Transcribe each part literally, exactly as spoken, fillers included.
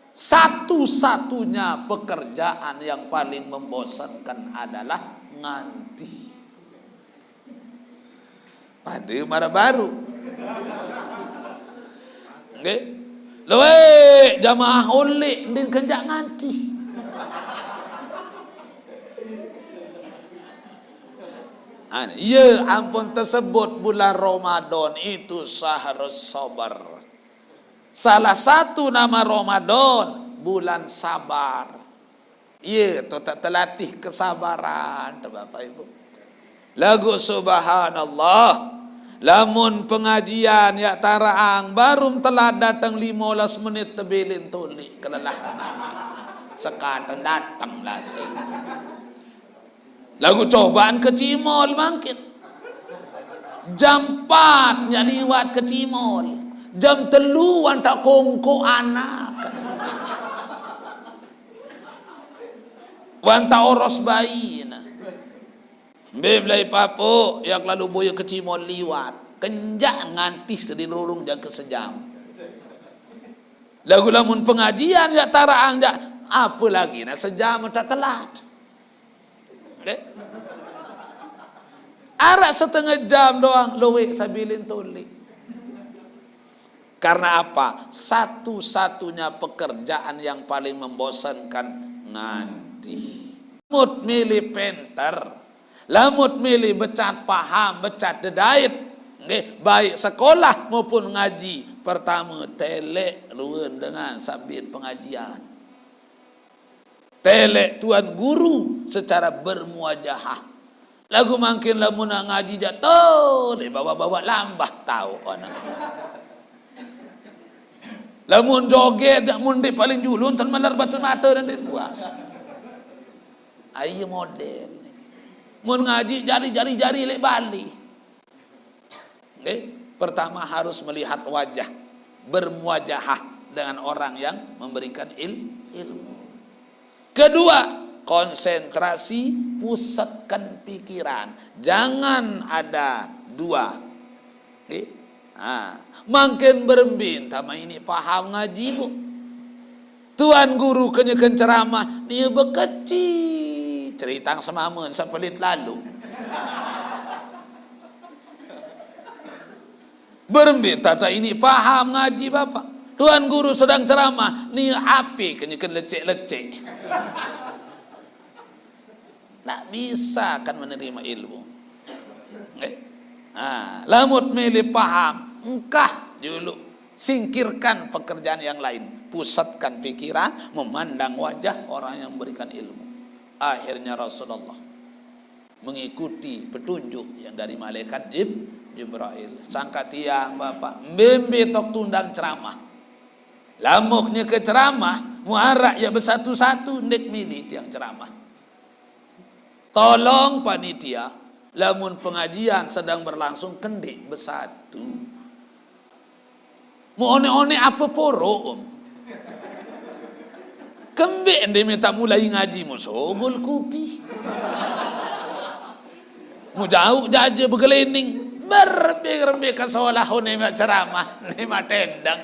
Satu-satunya pekerjaan yang paling membosankan adalah nganti. Pada marah baru. Nggih. Luwih jamaah oleh ndin kenjak nganti. Anu, ya ampun, tersebut bulan Ramadan itu syahrus sabar. Salah satu nama Ramadan, bulan sabar. Iya, tu tak terlatih kesabaran tu, Bapak Ibu. Lagu subhanallah. Lamun pengajian ya taraang, baru telat datang lima belas menit, tebilin tulik kelelahan. Sekatan datang lah sih. Lagu cobaan ke Cimol mangkin. Jam empat nya liwat ke Cimol. Jam telu wan tak kongkok anak. Wan tak oros bayi nah. Mbe belai papo yang lalu boya ke Cimol liwat. Kenjak nganti sedin rurung jangka sejam. Lagu lamun pengajian ya taraang jak, apa lagi nah sejam tak telat. Dek. Arak setengah jam doang, luwih sabilin tulik. Karena apa? Satu-satunya pekerjaan yang paling membosankan nganti. Mut milih penter, lamut milih becat paham, becat dedait. Nggih, baik sekolah maupun ngaji. Pertama, telek ruan dengan sabit pengajian. Telek tuan guru secara bermuajahah. Lagu mangkin lamun nak ngaji jak tole bawa-bawa lambah tau anak. Lamun joget jak mundip paling julun tan malar batu mata dan den puas. Ai model. Mun ngaji jari-jari jari lek Bali. Nggih, pertama harus melihat wajah, bermuajahah dengan orang yang memberikan il-, ilmu. Kedua, konsentrasi, pusatkan pikiran. Jangan ada dua. Nggih. Ha, mangkin berembin tama ini paham ngaji, Bu. Tuan guru kenyeken ceramah, nia bekeci. Ceritang semamun sepelit lalu. Berembe tata ini paham ngaji Bapak. Tuan guru sedang ceramah, nia api kenyeken lecek-lecek. Tak bisa akan menerima ilmu. Nggih. Ha, lamut milih paham, engkah dulu. Singkirkan pekerjaan yang lain. Pusatkan pikiran, memandang wajah orang yang memberikan ilmu. Akhirnya Rasulullah mengikuti petunjuk yang dari malaikat Jib-, Jibril. Sangka tiang, Bapak, mbe-mbe tok tundang ceramah. Lamuknya ke ceramah, muarak ya bersatu-satu, ndik milih tiang ceramah. Tolong panitia, lamun pengajian sedang berlangsung, kendik bersatu. Mu onek-onek apa poro, Om? Kembe ende minta mulai ngaji mu sogol kupi. Mu jauh jaja begelening. Berembe-rembe ke sekolah ni mak ceramah, ni mak tendang.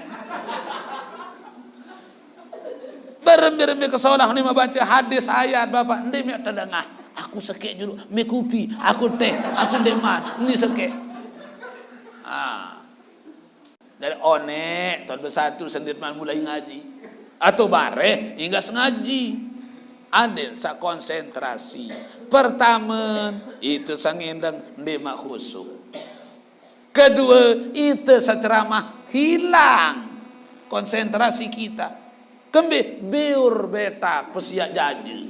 Berembe-rembe ke sekolah ni mak baca hadis ayat, Bapak, ni mak tedengah. Aku sekek julu, mi kupi, aku teh, aku demat, ni sekek. Ha. Dari onek, tahun bersatu sendiri man mulai ngaji. Atau bareh, hingga sengaji. Adil sa konsentrasi. Pertama, itu sangendang demak khusyuk. Kedua, itu sa ceramah hilang konsentrasi kita. Kembe beur betak pesiak jaji.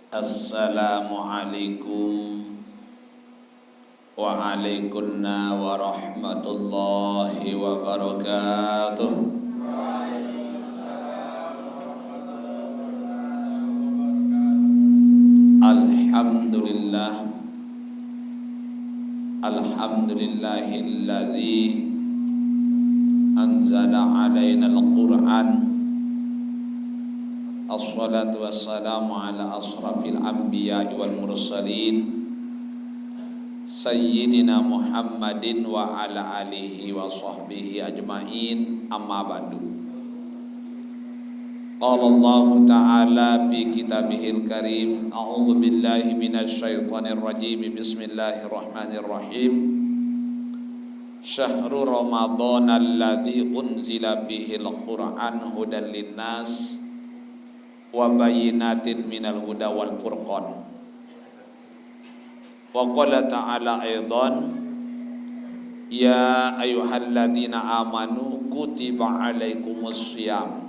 Assalamualaikum. Waalaikumsalam warahmatullahi wabarakatuh. Alhamdulillah. Alhamdulillahilladzi anzala alainal Qur'an Assalatu wassalamu ala asrafil anbiya wal mursalin, Sayyidina Muhammadin wa ala alihi wa sahbihi ajma'in, amma ba'du. Qala Allahu ta'ala fi kitabihil karim, a'udzu billahi minasy syaithanir rajim. Bismillahirrahmanirrahim. Syahru Ramadan alladzi unzila fihil Qur'an hudan linnas wa bayyinatin minal huda wal furqan. Wa qala ta'ala aidan, ya ayyuhalladzina amanu kutiba alaikumus siyam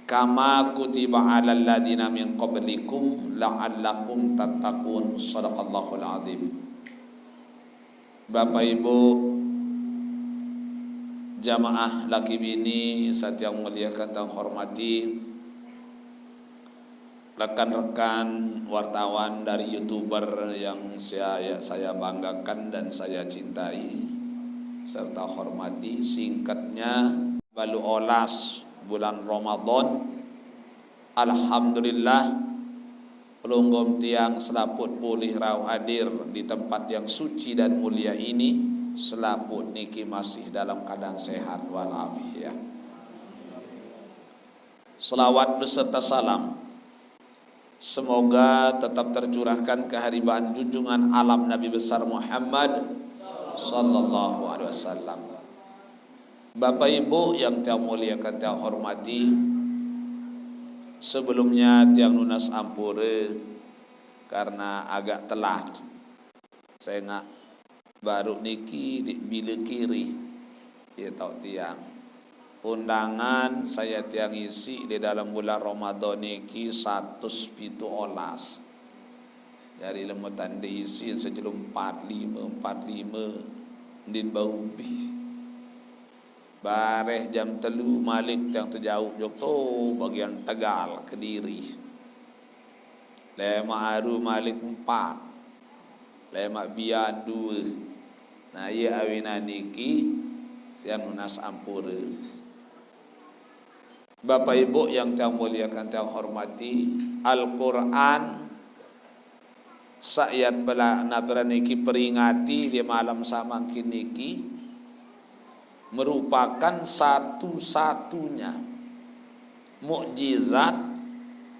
kama kutiba alal ladzina min qablikum la'allakum tattaqun. Sadaqallahul azim. Bapak Ibu jamaah laki bini satiang muliakan tang hormati, rekan-rekan wartawan dari YouTuber yang saya, saya banggakan dan saya cintai serta hormati, singkatnya, balu olas bulan Ramadan, alhamdulillah, pelungguh tiang selaput pulih rauh hadir di tempat yang suci dan mulia ini, selaput niki masih dalam keadaan sehat walafiat. Selawat beserta salam semoga tetap tercurahkan keharibaan junjungan alam Nabi besar Muhammad sallallahu alaihi wasallam. Bapak Ibu yang tiang muliakan, tiang hormati, sebelumnya tiang nunas ampure karena agak telat. Saya ngak baru niki di bila kiri, ya tau tiang. Undangan saya tiang isi di dalam bulan Ramadan niki satus pitu olas. Dari lemutan diisi sejelu empat lima, empat lima, din bau bih. Bareh jam telu malik tiang tejauh jok tu bagian Tegal, Kediri. Lemak aru malik empat, lemak bian dua. Nah, iya awinan niki tiang nunas ampure. Bapak Ibu yang tiang muliakan, tiang hormati, Al-Quran saayat bela nabra niki peringati di malam samangkin niki merupakan satu-satunya mukjizat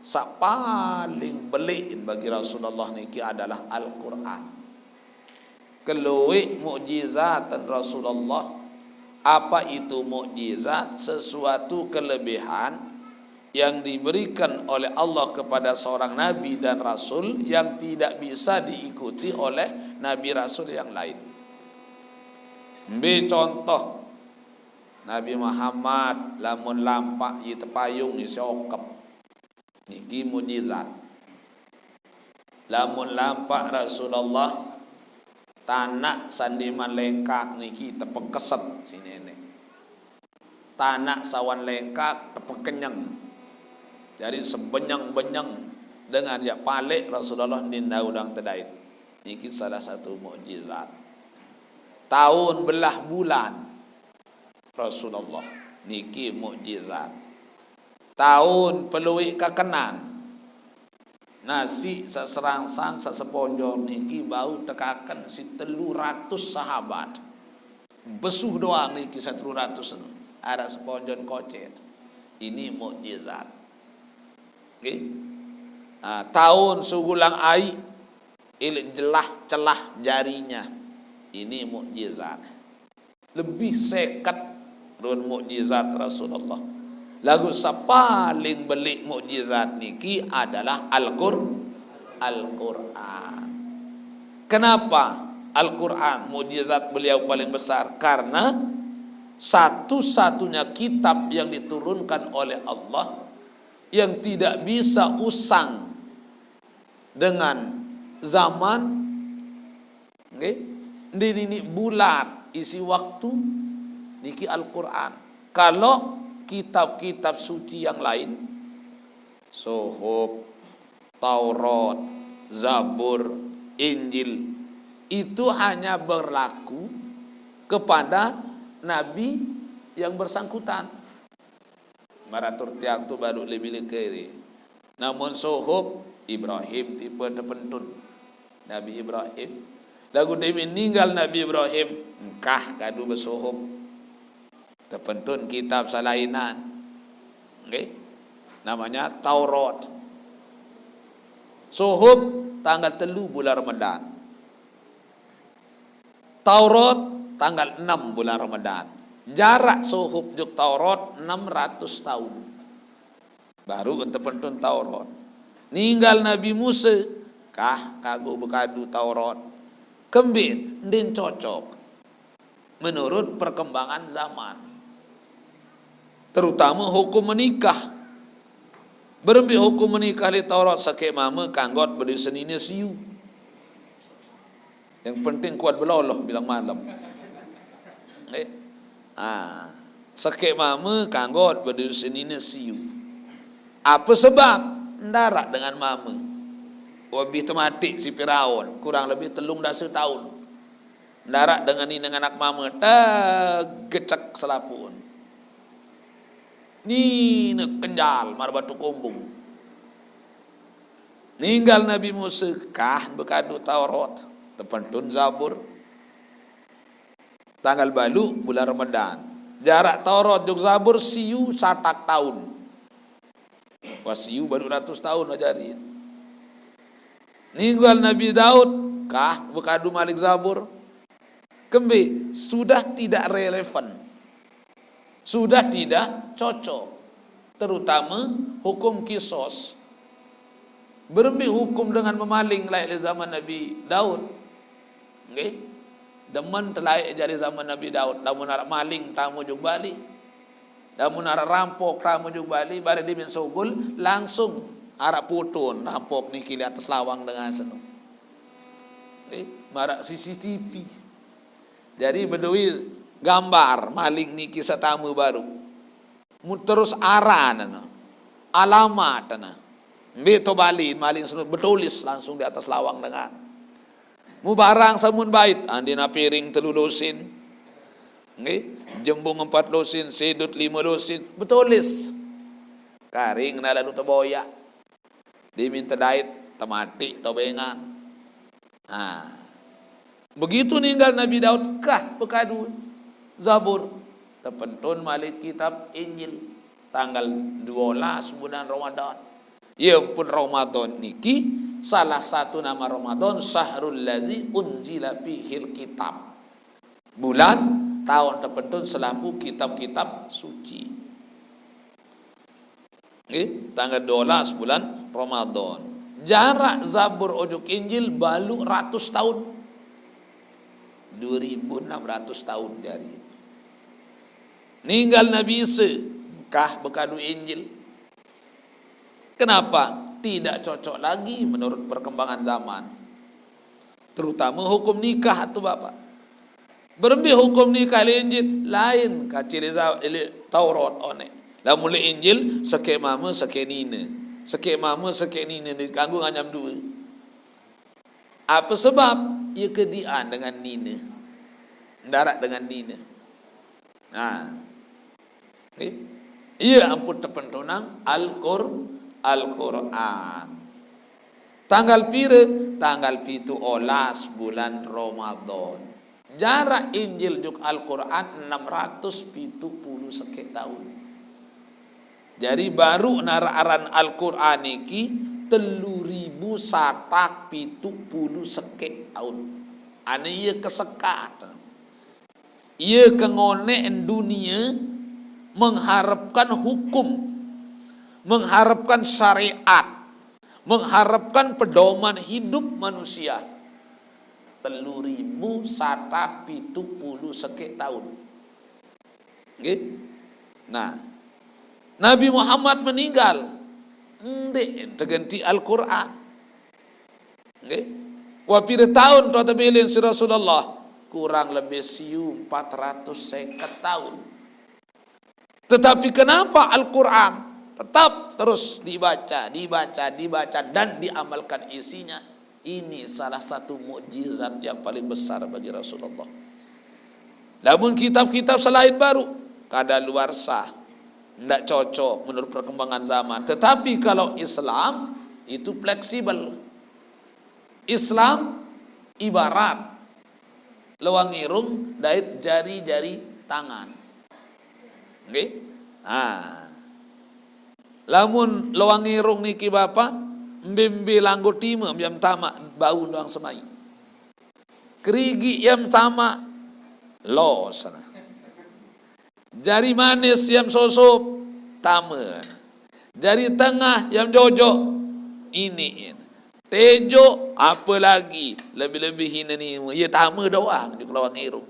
sa paling belik bagi Rasulullah niki adalah Al-Quran. Keluik mukjizat Rasulullah. Apa itu mukjizat? Sesuatu kelebihan yang diberikan oleh Allah kepada seorang nabi dan rasul yang tidak bisa diikuti oleh nabi rasul yang lain. Ambil contoh, Nabi Muhammad lamun lampak ye tepayung ye siokep. Niki mukjizat. Lamun lampak Rasulullah, tanak sandiman lengkak niki tepekeset si nenek. Tanak sawan lengkak tepekenyeng. Jadi sebenyeng-benyeng dengan ya palek Rasulullah ninda udang tedait. Niki salah satu mukjizat. Taun belah bulan Rasulullah niki mukjizat. Taun peluik kakenan. Nasi sak serangsang, sak seponjor niki bau tekaken si telu ratus sahabat. Besuh doang niki sa telu ratus nu. Arak seponjor kocet. Ini mukjizat. Nggih. Nah, taun sugulang ai ilik jelah celah jarinya. Ini mukjizat. Lebih seket run mukjizat Rasulullah. Lagu sa paling belik mukjizat niki adalah Al-Qur-, Al-Quran. Kenapa Al-Quran mukjizat beliau paling besar? Karena satu-satunya kitab yang diturunkan oleh Allah yang tidak bisa usang dengan zaman, nggih, niki bulat isi waktu, niki Al-Quran. Kalau kitab-kitab suci yang lain, Suhuf, Taurat, Zabur, Injil, itu hanya berlaku kepada nabi yang bersangkutan. Maratur tiang tu baru lebih lekeri. Namun suhuf Ibrahim tipe tepentun. Nabi Ibrahim. Lagu demi ninggal Nabi Ibrahim, engkah kadu besuhuf. Tepentun kitab salainan. Okey. Namanya Taurat. Suhuf tanggal telu bulan Ramadan. Taurat tanggal enam bulan Ramadan. Jarak suhuf juk Taurat enam ratus tahun. Baru ente pentun Taurat. Ninggal Nabi Musa, kah kagu bekadu Taurat. Kembin, ndin cocok. Menurut perkembangan zaman. Terutama hukum menikah. Berembi hukum menikah di Taurat seke mama kanggot bedi senine siu. Yang penting kuat beloloh bilang malam. Eh. Ah, seke mama kanggot bedi senine siu. Apa sebab? Ndarak dengan mama. Wabih tematik si Firaun, kurang lebih telung dasa tahun. Ndarak dengan nine nganak mama, tegecek selapun. Nine kenjal mar batu kombung. Ninggal Nabi Musa, kah bekadu Taurat, tepentun Zabur. Tanggal balu bulan Ramadan. Jarak Taurat juk Zabur siu satak tahun. Wah, siu balu ratus tahun ajari. Ninggal Nabi Daud, kah bekadu malik Zabur. Kembe, sudah tidak relevan. Sudah tidak cocok. Terutama hukum kisos. Berembi hukum dengan memaling laik le zaman Nabi Daud. Nggih. Demen telaik jari zaman Nabi Daud. Lamun arak maling tamu juk bali. Lamun arak rampok tamu juk bali, bare dimin sugul langsung arak putun rampok niki li atas lawang dengan senu. Nggih, marak C C T V. Jadi bedui gambar maling niki satamu baru. Mu terus aran, alamat, mbe to bali maling senu betulis langsung di atas lawang dengan. Mu barang samun bait, andina piring telu lusin. Nggih, jembung empat lusin, sidut lima lusin, betulis. Karing na lalu teboyak. Diminta dait, temati, tobengan. Nah, begitu ninggal Nabi Daud, kah bekadu Zabur. Tepentun malik kitab Injil. Tanggal dua belas bulan Ramadan. Ya pun Ramadan niki salah satu nama Ramadan, syahrul ladzi unzila fihil kitab. Bulan tahun tepentun selaku kitab-kitab suci. Nggih, tanggal dua belas bulan Ramadan. Jarak Zabur ojuk Injil balu ratus tahun. Dua ribu enam ratus tahun jari. Ninggal Nabi Isa, kah bekadu Injil. Kenapa? Tidak cocok lagi menurut perkembangan zaman. Terutama hukum nikah tu, Bapak. Berembi hukum nikah le Injil, lain kacil iza, ile Taurat one. Lamun le Injil, seke mama, seke nine. Seke mama, seke nine, dikanggo nganyam dua. Apa sebab? Ia kedian dengan nine. Ndarak dengan nine. Nah. Nggih. Ia ampun tepentunang Al-Qur-, Al-Quran. Tanggal pire? Tanggal pitu olas bulan Ramadan. Jarak Injil juk Al-Quran enam ratus pitu puluh seke tahun. Jadi baru narak aran Al-Quran niki telu ribu satak pitu puluh seke tahun. Ane ia kesekat. Ia kengonek dunia mengharapkan hukum, mengharapkan syariat, mengharapkan pedoman hidup manusia. Telu ribu satak pitu puluh seke tahun. Nggih. Nah, Nabi Muhammad meninggal. Ndeq tegenti Al-Quran. Nggih. Wah, pire taun to tebilin si Rasulullah? Kurang lebih siu empat ratus seket taun. Tetapi kenapa Al-Quran tetap terus dibaca, dibaca, dibaca, dan diamalkan isinya? Ini salah satu mukjizat yang paling besar bagi Rasulullah. Lamun kitab-kitab selain baru, kadaluarsa. Ndak cocok menurut perkembangan zaman. Tetapi kalau Islam itu fleksibel. Islam ibarat lowang irung dait jari-jari tangan. Nggih? Nah. Lamun lowang irung niki Bapak, mbe-mbe langgo time yam tama bau doang semai. Kerigi yam tama los sana. Jari manis yam sosop tame. Jari tengah yam jojo ini. Tejo apalagi lebih-lebih ini nih. Ya tame doang di lowang irung.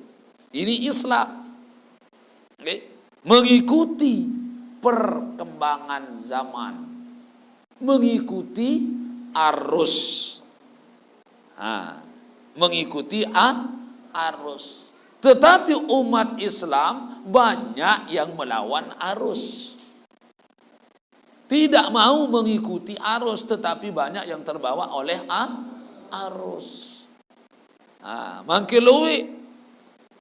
Ini Islam. Oke. Mengikuti perkembangan zaman. Mengikuti arus. Nah, mengikuti a-, arus. Tetapi umat Islam banyak yang melawan arus. Tidak mau mengikuti arus, tetapi banyak yang terbawa oleh a-, arus. Nah, mangke luwih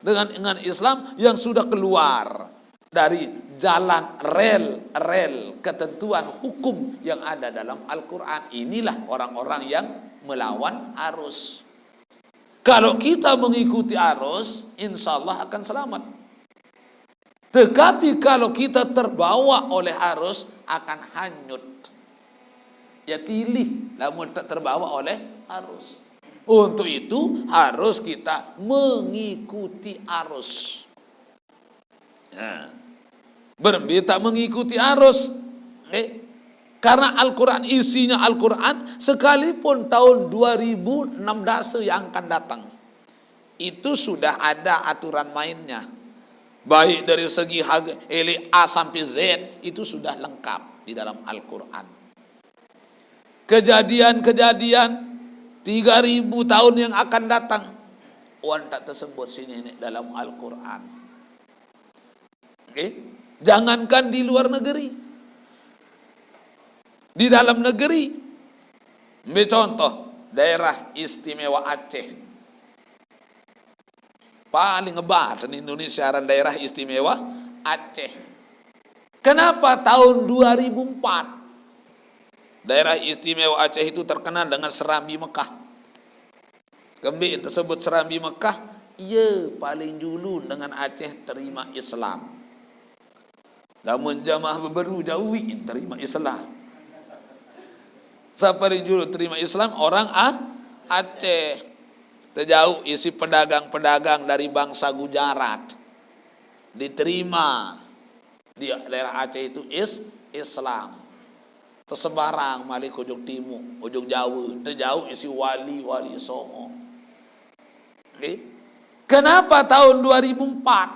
dengan, dengan Islam yang sudah keluar dari jalan rel-rel ketentuan hukum yang ada dalam Al-Quran. Inilah orang-orang yang melawan arus. Kalau kita mengikuti arus, insya Allah akan selamat. Tetapi kalau kita terbawa oleh arus, akan hanyut. Ya tilih, lamun tak terbawa oleh arus. Untuk itu harus kita mengikuti arus. Nah, berembe tak mengikuti arus. Eh, karena Al-Quran, isinya Al-Quran, sekalipun tahun dua ribu enam belas yang akan datang, itu sudah ada aturan mainnya. Baik dari segi harga, ele A sampai Z, itu sudah lengkap di dalam Al-Quran. Kejadian-kejadian tiga ribu tahun yang akan datang, wan tak tersebut sini ini dalam Al-Quran. Oke? Jangankan di luar negeri, di dalam negeri, ambil contoh daerah istimewa Aceh. Paling hebat di Indonesia aran daerah istimewa Aceh. Kenapa tahun dua ribu empat daerah istimewa Aceh itu terkenal dengan Serambi Mekah? Kembe tersebut Serambi Mekah, iya paling julun dengan Aceh terima Islam. Lamun jamaah beberu jauhi terima Islam. Sapaling julun terima Islam orang A-, Aceh. Tejauh isi pedagang-pedagang dari bangsa Gujarat. Diterima di daerah Aceh itu is-, Islam. Tersebarang malih ke ujung timur, ujung Jawa. Tejauh isi wali-wali Songo. Oke. Kenapa tahun dua ribu empat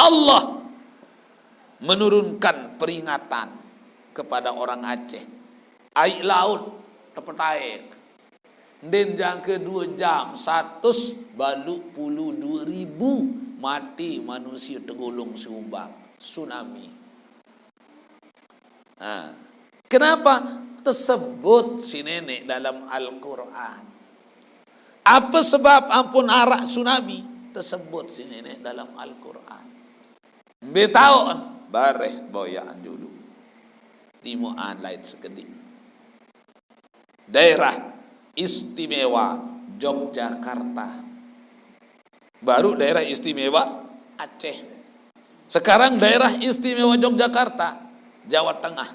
Allah menurunkan peringatan kepada orang Aceh? Air laut tepetaek. Nden jangka dua jam, seratus balu puluh dua ribu mati manusia tegulung seumbang tsunami. Nah, kenapa tersebut si nenek dalam Al-Quran? Apa sebab ampun arak tsunami? Tersebut si nenek dalam Al-Quran. Betaun bareh boyaan dulu. Timuan lain sekedik. Daerah Istimewa Yogyakarta. Baru daerah istimewa Aceh. Sekarang daerah istimewa Yogyakarta, Jawa Tengah.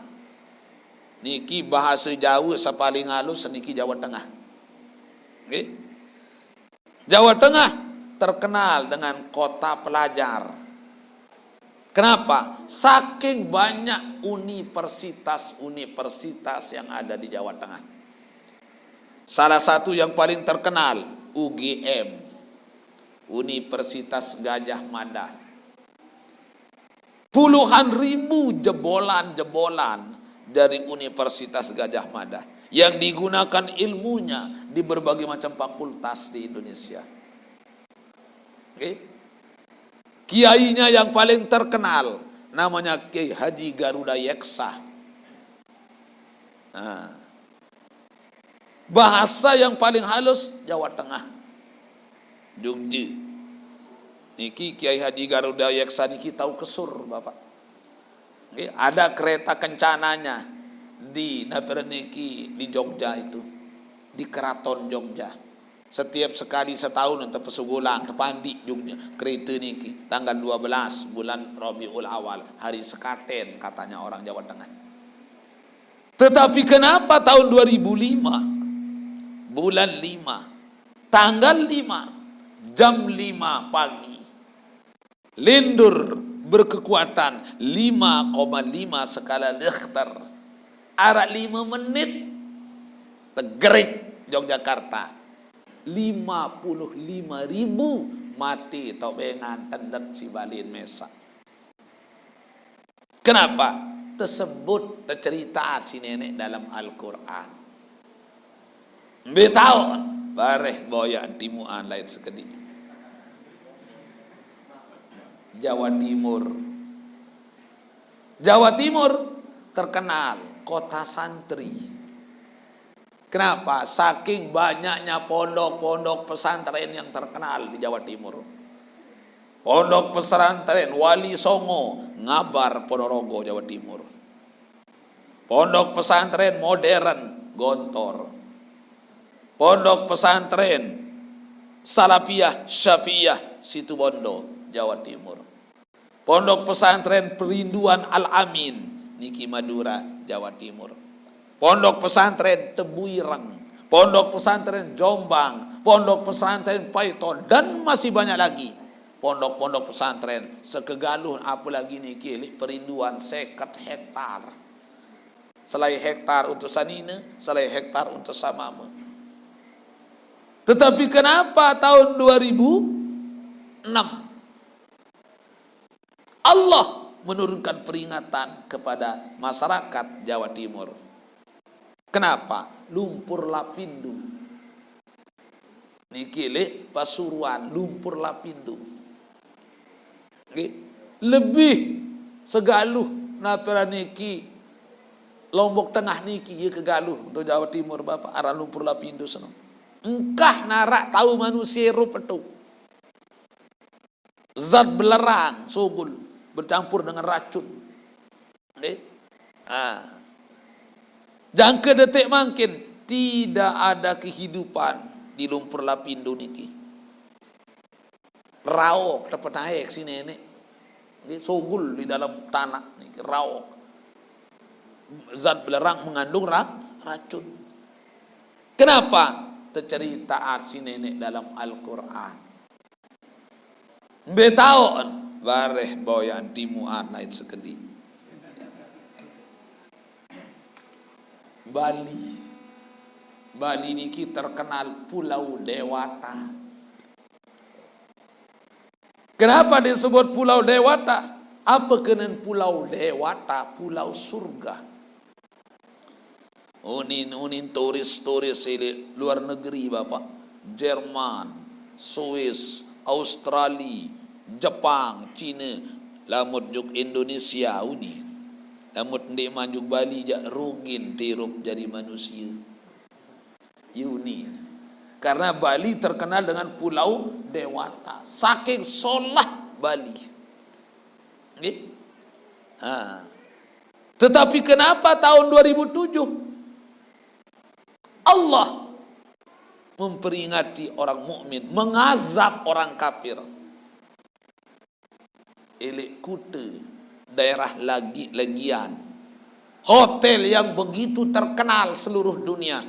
Niki bahasa Jawa sapaling halus niki Jawa Tengah. Nggih. Jawa Tengah terkenal dengan kota pelajar. Kenapa? Saking banyak universitas-universitas yang ada di Jawa Tengah. Salah satu yang paling terkenal U G M, Universitas Gajah Mada. Puluhan ribu jebolan-jebolan dari Universitas Gajah Mada yang digunakan ilmunya di berbagai macam fakultas di Indonesia. Oke. Kiainya yang paling terkenal namanya Kiai Haji Garuda Yeksa. Nah, bahasa yang paling halus Jawa Tengah. Jogja. Niki Kiai Haji Garuda Yeksa niki tahu kesur, Bapak. Nggih, ada kereta kencananya di napa niki, di Jogja itu, di Keraton Jogja. Setiap sekali setahun enten pesugulang, tepandi Jogja, kereta niki, tanggal dua belas bulan Rabiul Awal, hari sekaten katanya orang Jawa Tengah. Tetapi kenapa tahun dua ribu lima, bulan lima, tanggal lima, jam lima pagi, lindur berkekuatan lima koma lima skala Richter. Araq lime menit, tegerik Yogyakarta. Lima puluh lima ribu mati tobengan tendet si balin mesa. Kenapa? Tesebut, tecerita si nenek dalam Al-Quran. Mbe taoq, bareh boyaq timuan lain sekediq. Jawa Timur. Jawa Timur terkenal kota santri. Kenapa? Saking banyaknya pondok-pondok pesantren yang terkenal di Jawa Timur. Pondok pesantren Wali Songo, Ngabar, Ponorogo, Jawa Timur. Pondok pesantren modern, Gontor. Pondok pesantren Salafiyah Syafi'iyah, Situbondo, Jawa Timur. Pondok pesantren Perinduan Al-Amin, niki Madura, Jawa Timur. Pondok pesantren Tebuireng, pondok pesantren Jombang, pondok pesantren Paiton, dan masih banyak lagi. Pondok-pondok pesantren sekegaluh, apalagi niki leq Perinduan seket hektar. Selae hektar untuk sanine, selae hektar untuk samame. Tetapi kenapa tahun dua ribu enam Allah menurunkan peringatan kepada masyarakat Jawa Timur? Kenapa? Lumpur Lapindo. Niki leq Pasuruan, Lumpur Lapindo. Nggih. Lebih segaluh napa niki, Lombok Tengah niki, ye kegaluh untuk Jawa Timur, Bapak, aran Lumpur Lapindo seno. Engkah naraq tau manusie rup petu. Zat belerang, sugul, bercampur dengan racun. Nggih. Ah. Jangke detik mangkin, tidak ada kehidupan di Lumpur Lapindo niki. Raok tepenaek si nenek. Nggih, sugul di dalam tanaq niki, raok. Zat belerang mengandung ra-, racun. Kenapa? Teceritaat si nenek dalam Al-Quran. Mbe taoq, bareh boyaq timuan lain sekediq. Bali. Bali niki terkenal Pulau Dewata. Kenapa disebut Pulau Dewata? Apa kenen Pulau Dewata? Pulau surga. Unin, unin turis-turis leq luar negeri, Bapak. Jerman, Swiss, Australia, Jepang, Cine, lamun juk Indonesia unin. Lamun ndeqman juk Bali jaq rugin tirup jari manusie. Unin. Karena Bali terkenal dengan Pulau Dewata. Saking solah Bali. Nggih. Ha. Tetapi kenapa tahun dua ribu tujuh Allah memperingati orang mukmin, mengazab orang kafir? Leq kute daerah lagi, Legian. Hotel yang begitu terkenal seluruh dunia.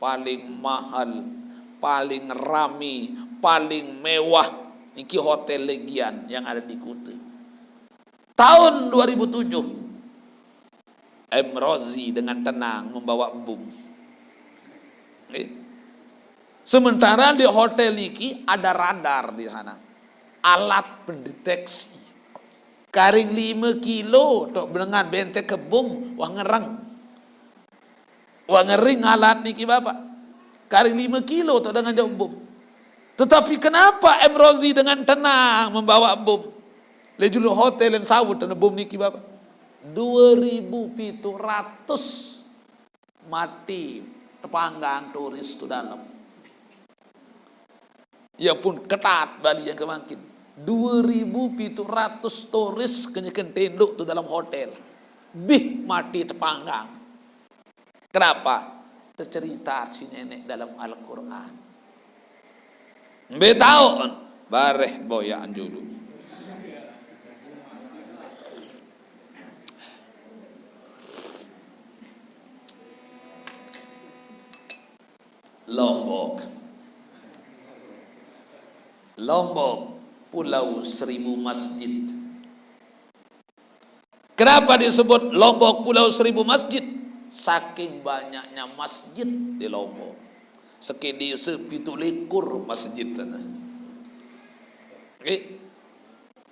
Paling mahal, paling rame, paling mewah. Niki Hotel Legian yang ada di kute. Tahun dua ribu tujuh, M Rozi dengan tenang membawa bom. Nggih. Sementara di hotel niki ada radar di sana. Alat pendeteksi. Karing lime kilo toq dengan bentek ke bom, wah ngereng. Wah ngering alat niki, Bapak. Karing lime kilo toq dengan jauq bom. Tetapi kenapa M Rozi dengan tenang membawa bom? Leq julu hotel en sawut tene bom niki, Bapak. Due ribu pitu ratus mati tepanggang turis tu dalem. Ie pun ketat Bali jangke mangkin. Dua ribu pitu ratus turis kenyeken tendok tu dalam hotel. Bih mati tepanggang. Kenapa? Tercerita si nenek dalam Al-Quran. Mbe taon, bareh boyaan julu. Lombok. Lombok, pulau seribu masjid. Kenapa disebut Lombok Pulau Seribu Masjid? Saking banyaknya masjid di Lombok. Sekedise pitu likur masjid sana. Oke.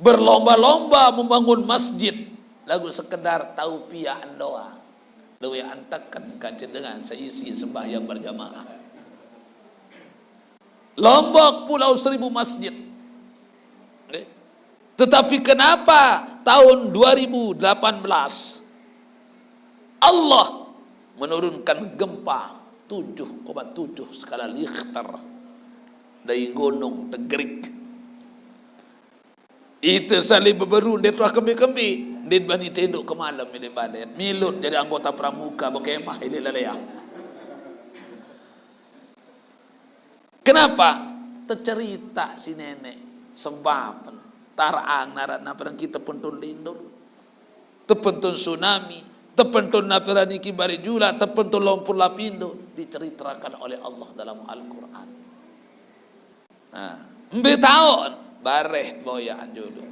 Berlomba-lomba membangun masjid. Lagu sekedar tahu pian doang. Luwe anteken kancet dengan seisi sembahyang berjamaah. Lombok Pulau Seribu Masjid. Oke. Tetapi kenapa tahun dua ribu delapan belas Allah menurunkan gempa tujuh koma tujuh skala Richter dari Gunung Tegrik? Ite sali beberu nde tuah kembe-kembe, nde bani tendok ke malam ini badan. Milut jadi anggota pramuka, bekemah ini leleang. Kenapa? Tercerita si nenek. Sebab tarang narat naperan kita pentun lindung, tepentun tsunami, tepentun naperan niki bari jula, tepentun lompur lapindo diceritakan oleh Allah dalam Al-Quran. Nah, mbe taon, bareh boyaan julu.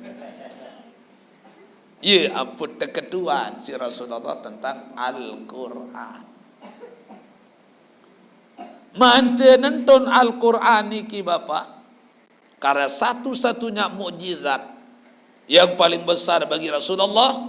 Ye ampun, teketuan si Rasulullah tentang Al-Quran. Mance nentun Al-Quran niki, Bapak, karena satu-satunya mukjizat yang paling besar bagi Rasulullah,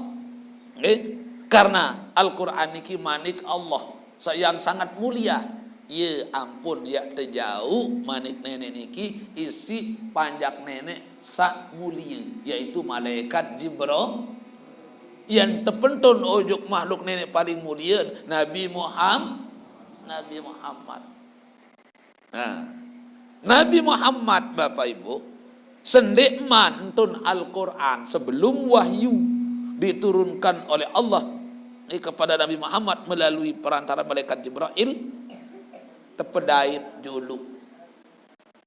nggih, karena Al-Quran niki manik Allah sa-, yang sangat mulia. Ye ampun, ya tejauh manik nenek niki isi panjak nenek sa mulia, yaitu malaikat Jibril. Yang tepentun ojuk makhluk nenek paling mulia, Nabi Muhammad. Nabi Muhammad. Nah, Nabi Muhammad, Bapak Ibu, sendek mantun Al-Quran sebelum wahyu diturunkan oleh Allah ni kepada Nabi Muhammad melalui perantara malaikat Jibril, tepedait julu.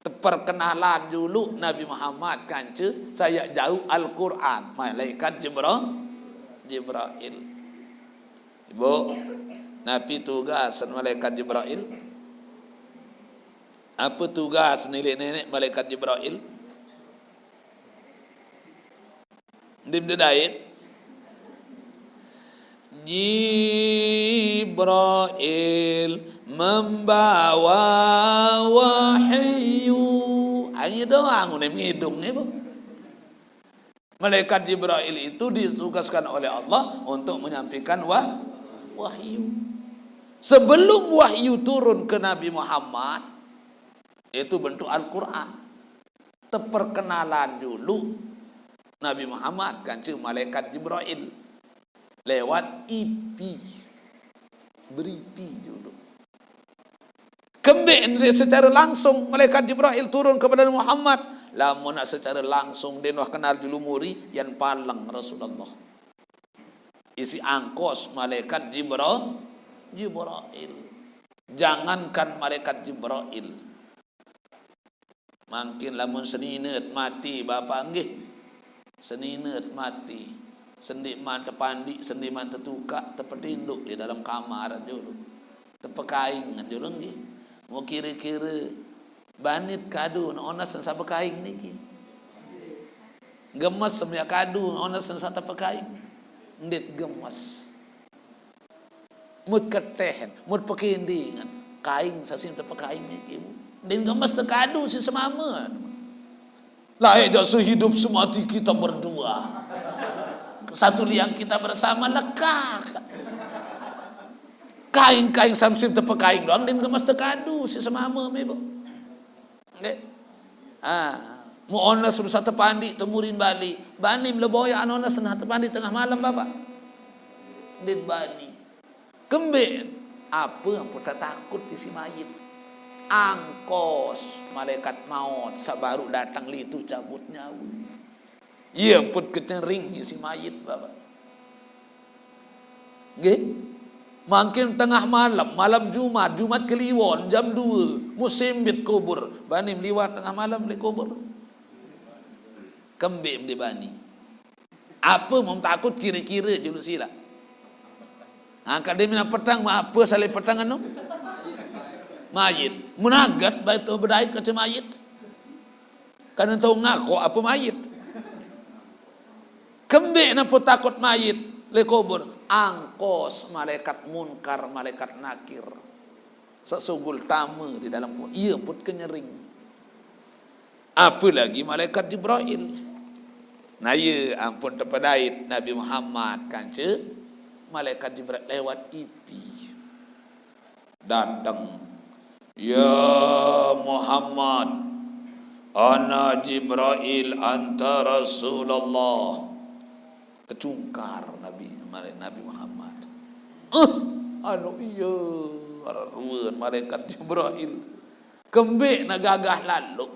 Teperkenalan julu Nabi Muhammad kance saya jauh Al-Quran, malaikat Jibril. Jibril. Ibu, napi tugas malaikat Jibril? Apa tugas nenek-nenek malaikat Jibril? Ndim dedait. Jibril membawa wahyu. Ayo doang, udah midung nih, Bu. Malaikat Jibril itu ditugaskan oleh Allah untuk menyampaikan wah-, wahyu. Sebelum wahyu turun ke Nabi Muhammad, itu bentuk Al-Quran. Teperkenalan dulu Nabi Muhammad kance malaikat Jibril lewat ipi, beripi dulu. Kembe nde secara langsung malaikat Jibril turun kepada Muhammad. Lamun nak secara langsung nde noh kenal julu muri, yan paleng Rasulullah. Isi angkos malaikat Jibril, Jibril. Jangankan malaikat Jibril. Mangkin lamun seninet mati, Bapak, nggih. Seninet mati. Sendik man tepandi, sendik man tetukak, tepetinduk di dalam kamar julu. Tepekaing julu, nggih. Mau kira-kira banit kadu onas sa pekaing niki. Gemes semia kadu onas sa tepekaing. Ndit gemes. Mut ketehen, mut pekindingan. Kaing sasin tepekaing niki, Bu. Ndin gemes tekadu si semame. Layak jak sehidup semati kita berdua. Satu liang kita bersama lekak. Kaing-kaing samsim tepekaing doang, ndin gemes tekadu si semame, Bu. Nggih. Ah, mu onas sa tepandi temurin bali. Bani meleboya an onas sa tepandi tengah malam, Bapak. Ndin bani. Kembe, apa yang kita takut di si mayit? Angkos malaikat maut sabaru datang litu cabut nyawa. Iya put kecering si mayit, Bapak. Nggih. Mangkin tengah malam, malam Jumat, Jumat Kliwon, jam dua, musim bit kubur. Bani meliwat tengah malam di kubur. Kembe mde bani. Apa mau takut kira-kira julu sila. Angkat dia mina petang, ma apa salai petang anu? Mayit. Menagat baik tu bedait kata mayit. Kan entah ngako apa mayit. Kembe napa takut mayit le kubur? Angkos malaikat Munkar, malaikat Nakir. Sesugul tama di dalam kubur. Iya put kenyering. Apalagi malaikat Jibril. Nah, iya ampun tepedait Nabi Muhammad kanca malaikat Jibril lewat ipi. Datang, "Ya Muhammad, ana Jibril anta Rasulullah." Kecungkar Nabi, Nabi Muhammad. Eh, anu iya, ruan malaikat Jibril. Kembe na gagah lalu.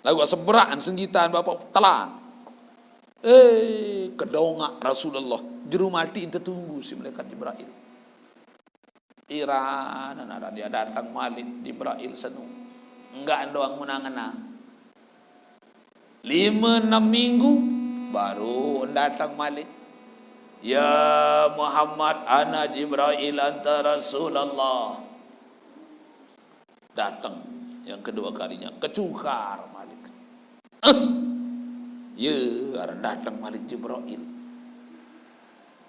Lagu seberak senggitan bapak telan. Eh, kedongak Rasulullah. Jeru mati ente tunggu si malaikat Jibril. Iran, nara dia datang malik Jibril senu. Enggak doang menang-enang. Lima enam minggu baru datang malik. "Ya Muhammad, ana Jibril anta Rasulullah." Datang yang kedua kalinya, kecungkar malik. Eh, ya, aran datang malik Jibril.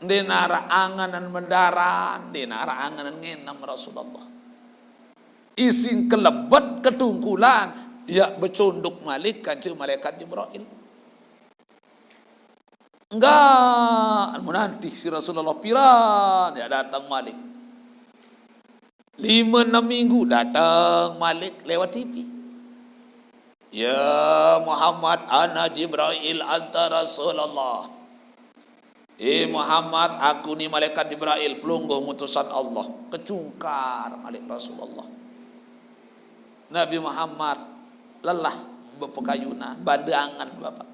Nde nara anganan mendaran, nde nara anganan ngenam Rasulullah. Ising kelebet ketungkulan, ya becondok malik kanca malaikat Jibril. Enggak, menanti si Rasulullah piran, ya datang malik. Lima enam minggu datang malik lewat T V. "Ya Muhammad, ana Jibril anta Rasulullah." "Eh Muhammad, aku ni malaikat Jibril, pelungguh mutusan Allah." Kecungkar malik Rasulullah. Nabi Muhammad lelah berpekayunan, bandangan Bapak.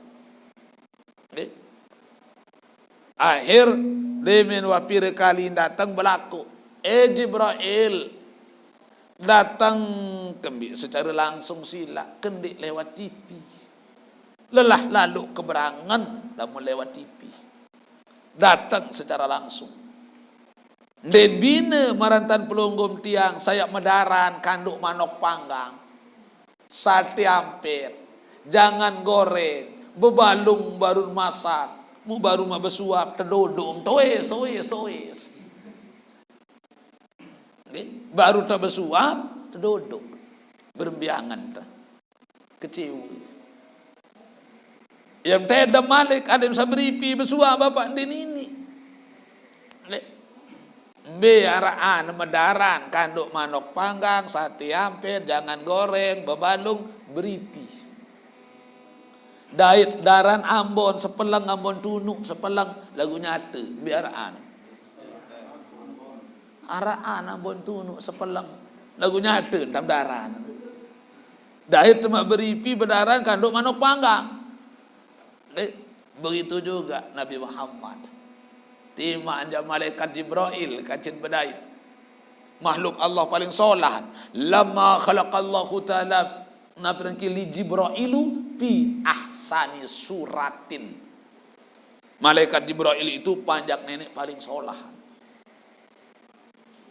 Nggih. Akhir demen wapira kali datang belaku. "Eh Jibril, datang kembi secara langsung sila, kendik lewat T V. Lelah lalu keberangan lamun lewat T V. Datang secara langsung." Den bina marantan pelunggum tiang, sayak medaran kanduk manok panggang. Sate ampet, jangan goreng, bebalung baru masak, mu baru ma besuap, tedodok, toes, toes, toes. Nggih, baru ta besuap, tedodok. Berembiangan ta. Kecewa. Yang tedem malik, ada yang bisa beripi, besuap bapak, nde nini. Nggih. Mbe araan medaran, kanduk manok panggang, sate ampet, jangan goreng, bebalung, beripi. Dait daran Ambon, sepeleng Ambon tunuk, sepeleng lagu nyata, mbe araan. Araan Ambon tunuk, sepeleng lagu nyata, entam daran. Dait temak beripi, bedaran, kanduk manok panggang. Eh, begitu juga Nabi Muhammad. Timak anja malaikat Jibril kacin bedait. Makhluk Allah paling solah. Lama khalaqallahu ta'ala, napi rengki, li Jibrilu fi ahsani suratin. Malaikat Jibril itu panjak nenek paling solah.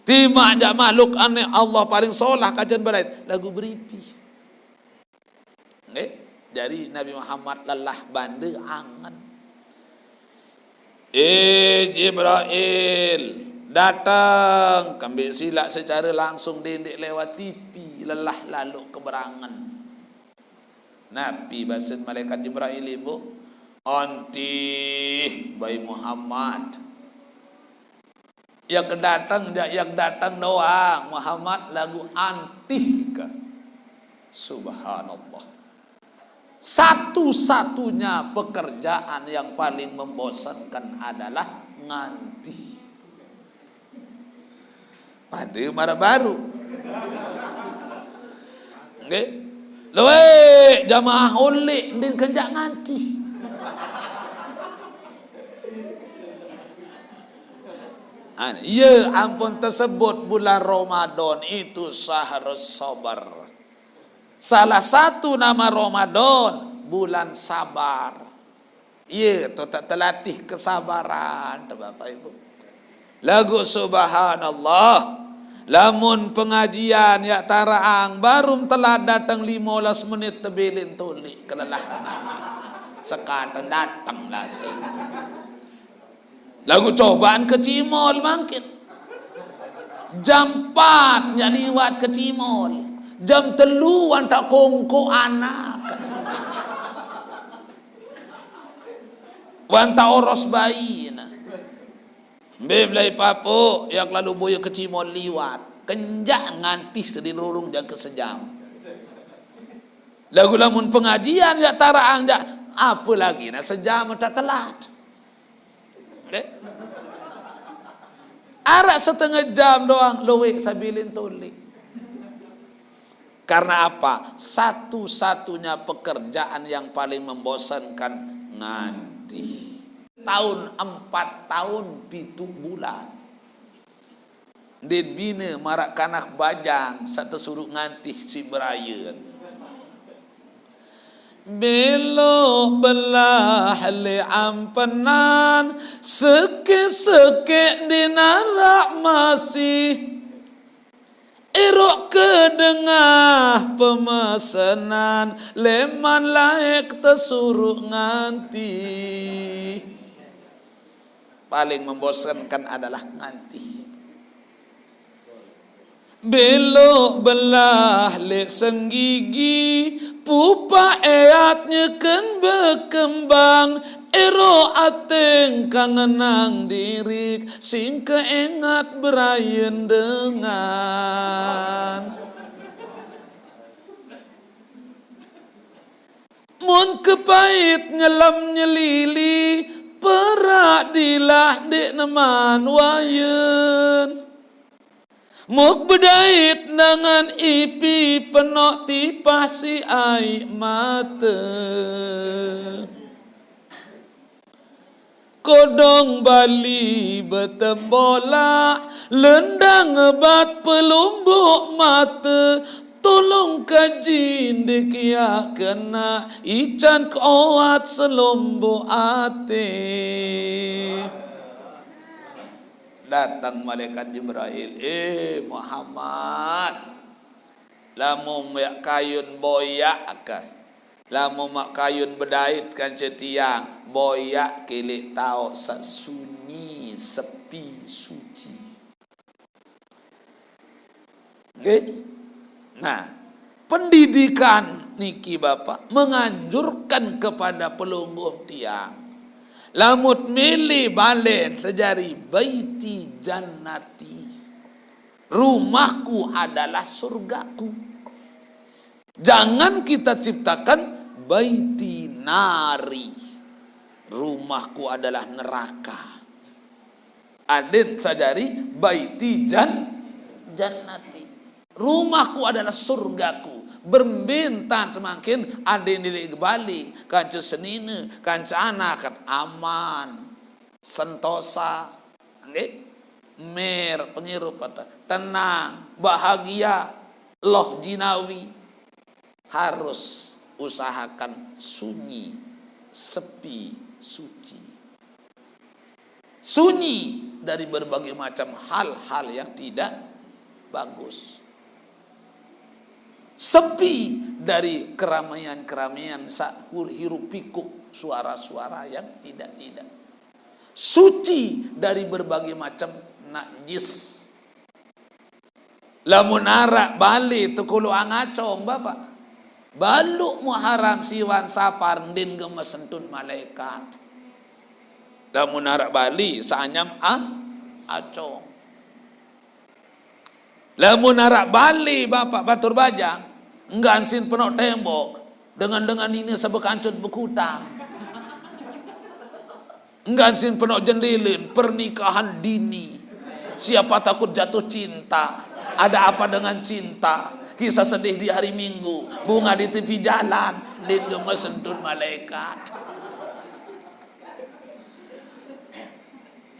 Timak anja makhluk ane Allah paling solah kacin bedait. Lagu beripi. Nggih, jari Nabi Muhammad lelah bande angen. "Eh Jibril, datang kembi sila secara langsung, dendik lewat T V, lelah lalu keberangen." Napi basen malaikat Jibril, Ibu? "Antih, bai Muhammad." Yak datang, ja, yak datang doang, Muhammad lagu antih ka. Subhanallah. Satu-satunya pekerjaan yang paling membosankan adalah ngantih. Pada mara baru. Nggih. Lueq jamaah uleq, ndin kenjaq ngantih. An, ye ampun tesebut bulan Ramadan itu syahrus sabar. Salah satu nama Ramadan, bulan sabar. Ye, to tak telatih kesabaran, to Bapak Ibu. Laguq subhanallah, lamun pengajian yaq taraang, baruq telat dateng lime olas menit tebilin tuliq kelelahan. Sekaten dateng lase. Laguq cobaan kecimol mangkin. Jam empat nyaq liwat kecimol. Jam telu wan tak kongkoq anak. Wan tak oros bayi nah. Mbe belai papuq, yaq lalu boye kecimol liwat. Kenjaq ngantih sedin rurung jangke sejam. Laguq lamun pengajian yaq taraang jaq, apalagi nah sejam tak telat. Nggih. Araq setengah jam doang, lueq sabilin tuliq. Karena apa? Satu-satunya pekerjaan yang paling membosankan ngantih. Taun empat taun pituq bulan. Ndin bine maraq kanak bajang saq tesuruq ngantih siq berayen. Beloq belah leq ampenan, sekeq-sekeq ndin araq masih. Eroq kedengah pemesenan, leman laeq tesuruq ngantih. Paling membosankan adalah ngantih. Beloq belah leq senggigi, pupaq eat nyeken bekembang, eroq ateng kangenang diriq, sing keengat berayen dengan. Mun kepait nyelem nyelili, perak dilah ndeq neman wayen. Muk bedait nangan ipi penoq tipah siq aiq mate. Kodong Bali betembolaq, lendang ebat pelumbuq mate, tulung kaji ndeq kiaq kenaq, ican keoat selumbuq ate. Dateng malaikat Jibrail, "Eh, Muhammad, lamun yaq kayun boyaq kah? Lamun maq kayun bedait kance tiang, boyaq ke leq taoq saq sunyi, sepi, suci." Nggih. Nah, pendidikan niki, Bapak, menganjurkan kepada pelungguh tiang, lamun mele balen sejari, "Baiti jannati." Rumahku adalah surgaku. Jangan kita ciptakan "Baiti nari." Rumahku adalah neraka. Adin sejari, "Baiti jan-, jannati." Rumahku adalah surgaku. Berembe ntan temangkin adin diriq Bali, kance senine, kance anak, aman, sentosa, nggih? Mer, pengirup, tenang, bahagia, loh jinawi. Harus usahakan sunyi, sepi, suci. Sunyi dari berbagai macam hal-hal yang tidak bagus. Sepi dari keramaian-keramaian saq hur-, hiruk pikuk, suara-suara yang tidak-tidak. Suci dari berbagai macam najis. Lamun araq bale tekoloqang acong, Bapak. Baluq Muharram siwan Sapar ndin gemes sentun malaekat. Lamun araq bale saq anyam a-, acong. Lamun araq bale, Bapak, batur bajang, enggan sin penoq tembok, dengan-dengan nine saq bekancut bekutang. Enggan sin penoq jendelen, pernikahan dini. Siapa takut jatuh cinta? Ada apa dengan cinta? Kisah sedih di hari Minggu, bunga di tepi jalan, ndin gemes entun malaikat.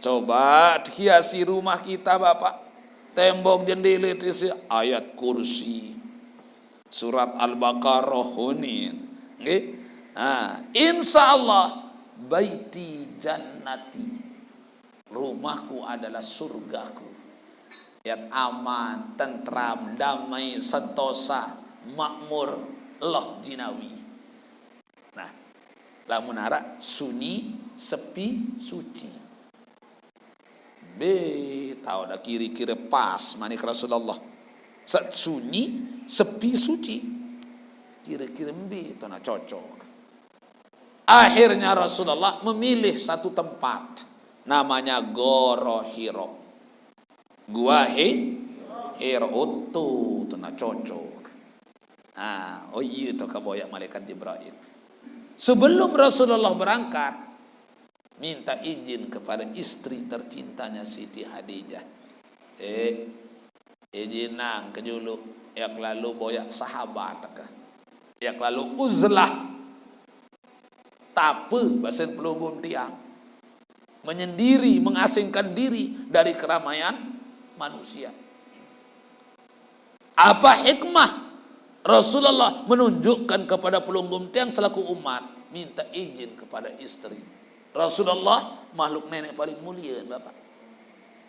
Coba hiasi rumah kita, Bapak. Tembok jendela terisi ayat kursi. Surat Al-Baqarah, hunin. Nggih. Nah, insya Allah baiti jannati. Rumahku adalah surgaku. Yat aman, tentram, damai, sentosa, makmur, loh jinawi. Nah, lamun arak sunyi, sepi, suci. Be, tau dah kira-kira pas manik Rasulullah. Sat sunyi, sepi, suci. Kira-kira mbe to nak cocok. Akhirnya Rasulullah memilih satu tempat, namanya Goro Hiro. Gua Hi-, Hiro, oh, tu, tu nak cocok. Ah, oh iya, tu kaboyak malaikat Jibril. Sebelum Rasulullah berangkat, minta izin kepada istri tercintanya Siti Khadijah. Eh, izinang ke julu, yak lalu boyak sahabat ke. Yak lalu uzlah. Tape, bahasa pelunggung tiang. Menyendiri, mengasingkan diri dari keramaian manusia. Apa hikmah Rasulullah menunjukkan kepada pelunggung tiang selaku umat, minta izin kepada istri. Rasulullah makhluk nenek paling mulia, Bapak.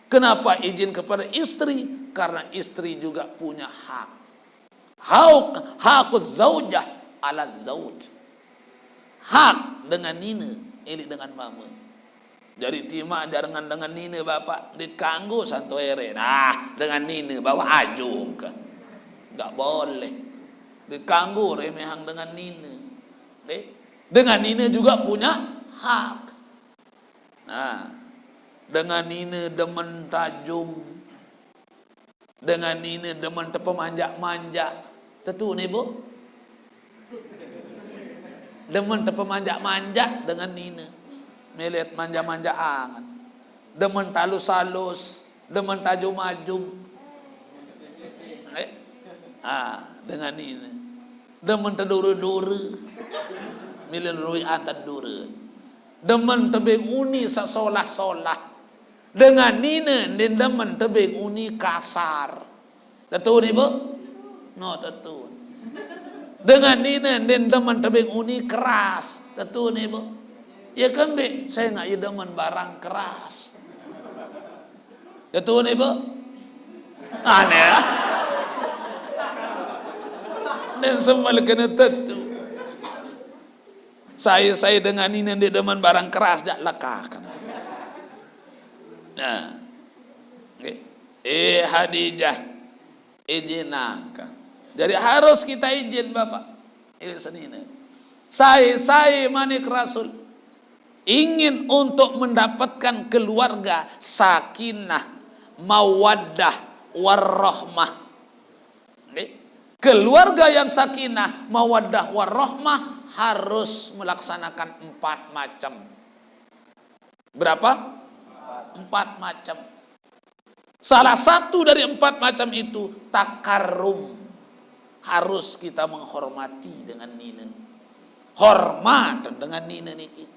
Kenapa izin kepada istri? Karena istri juga punya hak. Hak, hakuz zaujah ala zauj. Hak dengan nina, ilik dengan mama. Jadi timak jangan dengan nina bapak, dikanggo santo ere. Nah, dengan nina bawa ajung ke. Enggak boleh. Dikanggo remehang dengan nina. Nggih. Dengan nina juga punya hak. Nah, dengan nina demen tajung. Dengan nina demen tepemanja-manja. Tetu ni, Bu? Demen tepemanja-manja dengan nina. Melet manja-manja angan. Demen talus-alus, demen tajum-ajum. Eh? Ah, dengan nina. Demen tedure-dure. Milih lui antar dure. Demen tebing uni sesolah-solah. Dengan nina ndin demen tebing uni kasar. Tetu ni, Bu? No, tetu. Dengan nina ndin demen tebing uni keras. Tetu ni, Bu? Ya kembe, saya nggak ya demen barang keras. Tetu ni, Bu? Aneh, ya? Dan semua kena tetu. Saya, saya dengan ini ndeq demen barang keras, jaq lekah. Nah. Nggih. Eh, Khadijah, izinang. Jadi harus kita izin, Bapak. Eh, senine. Sai-sai manik Rasul ingin untuk mendapatkan keluarga sakinah, mawaddah, warahmah. Nggih. Keluarga yang sakinah, mawaddah, warahmah harus melaksanakan empat macam. Berapa? Empat macam. Salah satu dari empat macam itu takarrum. Harus kita menghormati dengan nina. Hormat dengan nina niki.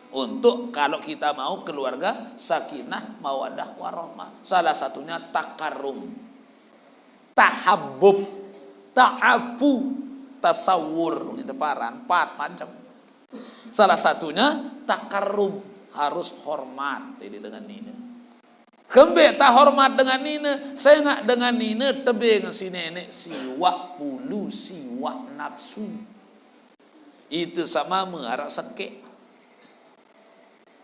Untuk kalau kita mau keluarga sakinah, mawaddah, warahmah. Salah satunya takarrum. Tahabbub, ta'afu, tasawur, ngintu paran, empat macam. Salah satunya takarrum, harus hormat ini dengan nina. Kembe tahormat dengan nina, sengaq dengan nina tebeng si neneq siwaq pulu siwaq napsu. Itu sama mearak sekeq.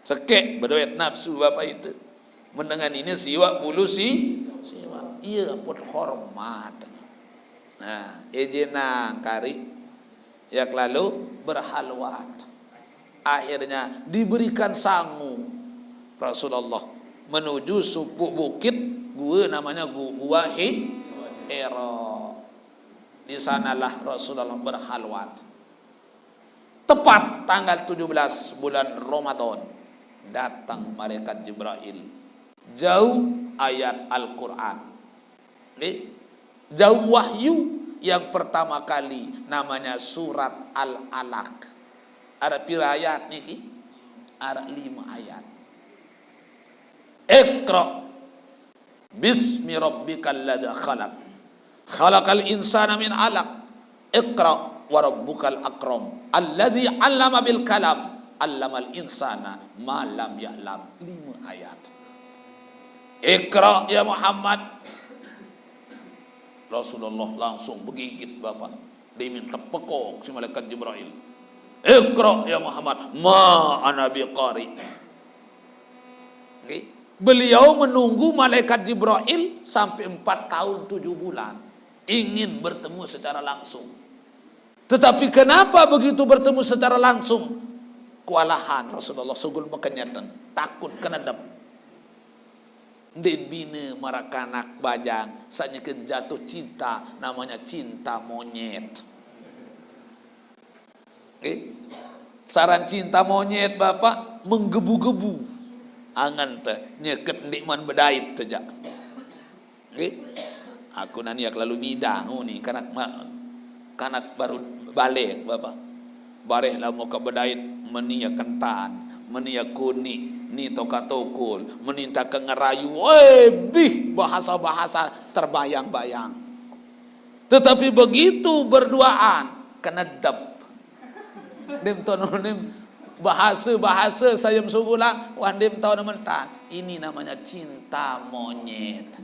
Sekeq bedoet napsu bapak itu. Menengan ini siwaq pulu si, siwaq. Iya, ampun hormat. Nah, izinang kari. Ya kelalu berhalwat. Akhirnya diberikan sangu Rasulullah menuju supuk bukit gua namanya Gu-, Gua Hi-, Hira. Di sanalah Rasulullah berhalwat. Tepat tanggal tujuh belas bulan Ramadan, datang malaikat Jibril. Jauh ayat Al-Quran. Nih, jauh wahyu Yang pertama kali namanya surat Al-Alaq. Ada pira ayat niki? Ada lima ayat. Iqra bismi rabbikal ladzi khalaq. Khalaqal insana min alaq. Iqra wa rabbukal akram. Alladzi 'allama bil qalam. 'Allamal insana ma lam ya'lam. Lima ayat. Iqra ya Muhammad. Rasulullah langsung begigit, Bapak. Diminta pekok si malaikat Jibril. Iqra ya Muhammad, ma ana biqari. Oke. Beliau menunggu malaikat Jibril sampai empat tahun tujuh bulan, ingin bertemu secara langsung. Tetapi kenapa begitu bertemu secara langsung, kewalahan Rasulullah, sugul mekenyeten, takut kenedep. Ndin bine marakanak bajang, sanyeken jatuh cinta, namanya cinta monyet. Nggih. Saran cinta monyet, Bapak, menggebu-gebu. Angen teh, nyeket ndik man bedait teh, jak. Nggih. Aku nani yak lalu midang, oh, ni kanak ma-, kanak baru balik, Bapak. Bareh lamo ka bedait, meni ya kentan, meni ya kunik, ni toka tokol, meni entah ka ngerayu, weh, bih, bahasa-bahasa terbayang-bayang. Tetapi begitu berduaan, kenedep. Ndim tau ndim bahasa-bahasa sayem sugula, wah ndim tau nementan. Ini namanya cinta monyet.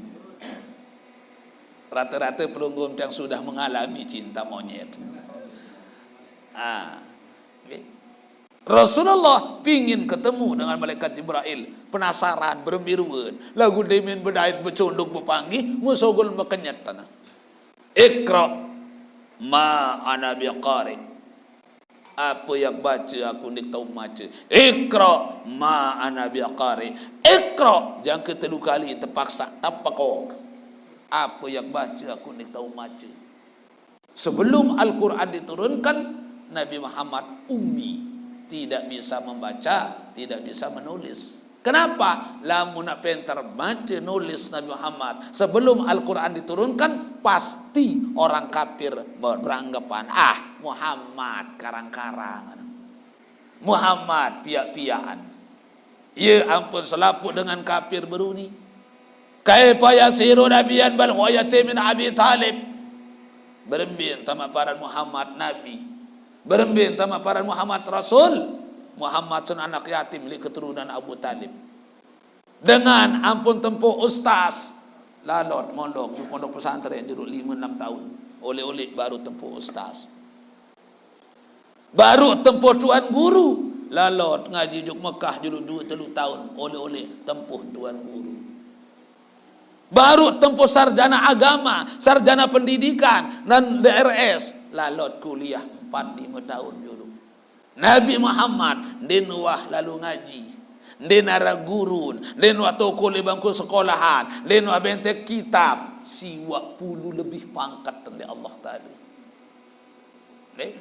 Rata-rata pelungguh yang sudah mengalami cinta monyet. Ah, nggih. Rasulullah pingin ketemu dengan malaikat Jibril, penasaran, berembiruan. Lagu demin bedait becunduk bepanggih, musogol mekenyet tanah. Iqra ma ana biqari. Apa yang baca aku ndik tau maca. Iqra ma ana biqari. Iqra, yang ketelu kali terpaksa tapakok. Apa yang baca aku ndik tau maca. Sebelum Al-Quran diturunkan, Nabi Muhammad ummi, tidak bisa membaca, tidak bisa menulis. Kenapa? Lamun nak pinter baca nulis Nabi Muhammad, sebelum Al-Quran diturunkan, pasti orang kafir ber-, beranggapan, "Ah, Muhammad karang-karang. Muhammad piak-piakan." Ye ampun selaput dengan kafir beruni. Kaifa yasiru nabiyyan bal huwa yatimun min Abi Talib. Berembe tama paran Muhammad Nabi. Berembe tama paran Muhammad Rasul. Muhammad sun anak yatim li keturunan Abu Talib. Dengan ampun tempuh ustaz. Lalot mondok, mondok pesantren juru lima enam tahun. Oleh-oleh baru tempuh ustaz. Baru tempuh tuan guru. Lalot ngaji juk Mekah julu dua telu tahun. Oleh-oleh tempuh tuan guru. Baru tempuh sarjana agama, sarjana pendidikan, dan D R S. Lalot kuliah empat lima tahun julu. Nabi Muhammad, ndin wah lalu ngaji. Ndin ara guru, ndin wah tokol bangku sekolahan, ndin wah bentek kitab. Siwak puluh lebih pangkat oleh Allah Ta'ala. Nggih.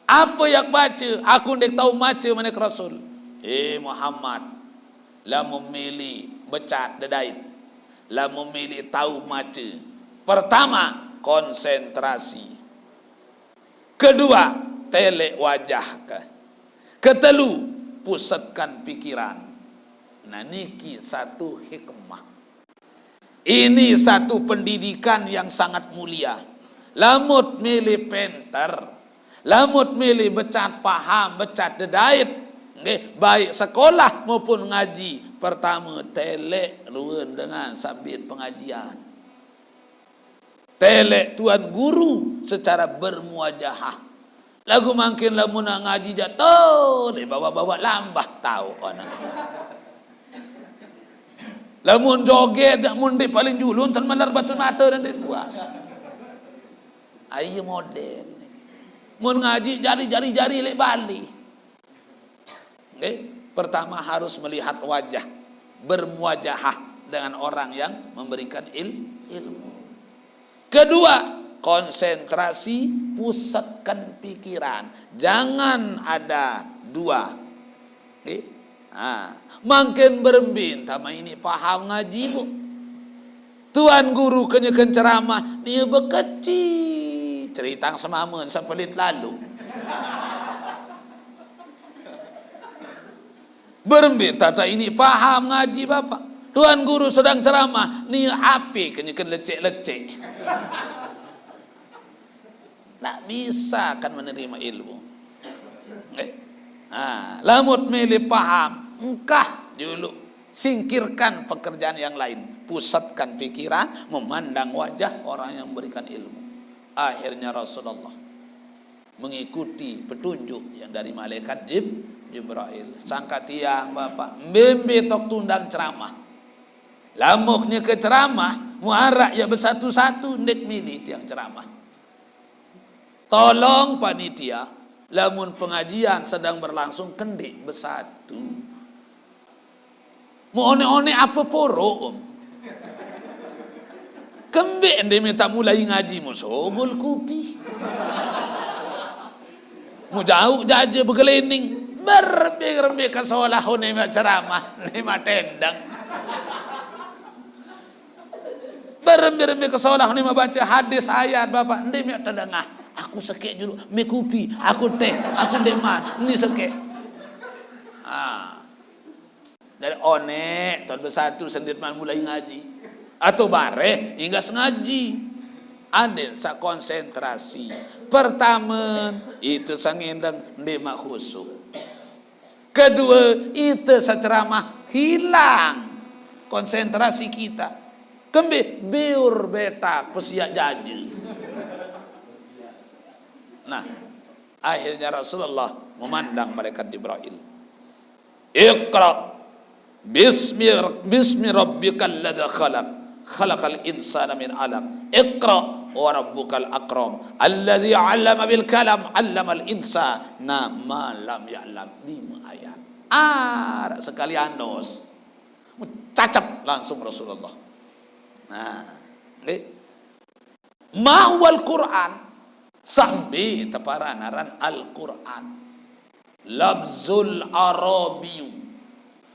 Apa yang baca? Aku ndik tau maca, manik Rasul. Eh Muhammad, lamun mele becat dedait, lamun mele tau maca. Pertama, konsentrasi. Kedua, telek wajah ke. Ketelu, pusatkan pikiran. Nah, niki satu hikmah. Ini satu pendidikan yang sangat mulia. Lamut milih penter, lamut milih becat paham, becat dedait, nggih, baik sekolah maupun ngaji, pertama telek ruen dengan sabit pengajian. Telek tuan guru secara bermuajahah. Lagu mangkin lamun nak ngaji jatuh, dek bawa-bawa lambah tau anak. Lamun joget jak mun dek paling julun tan malar batu mata dan dek puas. Ayo model. Mun ngaji jari-jari jari lek Bali. Nggih, pertama harus melihat wajah, bermuajahah dengan orang yang memberikan il-, ilmu. Kedua, konsentrasi, pusatkan pikiran. Jangan ada dua. Nggih. Nah, mangkin berembin sama ini paham ngaji, Bu. Tuan guru kenyeken ceramah, dia bekeci. Ceritang semamen sepelit lalu. Berembe tata ini paham ngaji Bapak. Tuan guru sedang ceramah, ni ape ke nyekel lecek-lecek. Ndak bisa kan menerima ilmu. Eh? Ah, lamut milih paham, engkah dulu singkirkan pekerjaan yang lain, pusatkan pikiran memandang wajah orang yang memberikan ilmu. Akhirnya Rasulullah mengikuti petunjuk yang dari malaikat Jib-, Jibril. Sangka tiang Bapak, mbembe tok tundang ceramah. Lamuk nyeke ceramah, muarak ya besatu-satu, ndik milih tiang ceramah. Tolong panitia, lamun pengajian sedang berlangsung, kendik besatu. Mu onek-onek ape poro, Om? Kembe ende minta mulai ngaji, mu sogol kupi. Mu jauh jaje begelening. Berembe-rembe ke sekolah ne mak ceramah, ne mak tendang. Berembe-rembe ke sekolah ne mak baca hadis ayat, Bapak, ende mak tedengah. Aku sekek julu, me kupi, aku teh, aku ndeman, ni sekek. Ah. Dari onek, tahun besatu sendiri man mulai ngaji. Atau bareh, hingga sengaji. Ande sa konsentrasi. Pertama, itu sangendeng ndemak khusyuk. Kedua, itu sa ceramah hilang konsentrasi kita. Kembe biur betak pesiak jaje. Nah, akhirnya Rasulullah memandang malaikat Jibril. Iqra bismi, bismi rabbikal ladzi khalaq. Khalaqal insana min alaq. Iqra wa rabbukal akram. Alladzi 'allama bil qalam, 'allamal insana ma lam ya'lam. Lima ayat. Arak sekali andos. Cacap langsung Rasulullah. Nah, nggih. Ma huwal Qur'an, sambe teparan aran Al-Qur'an. Lafzul Arabiyyu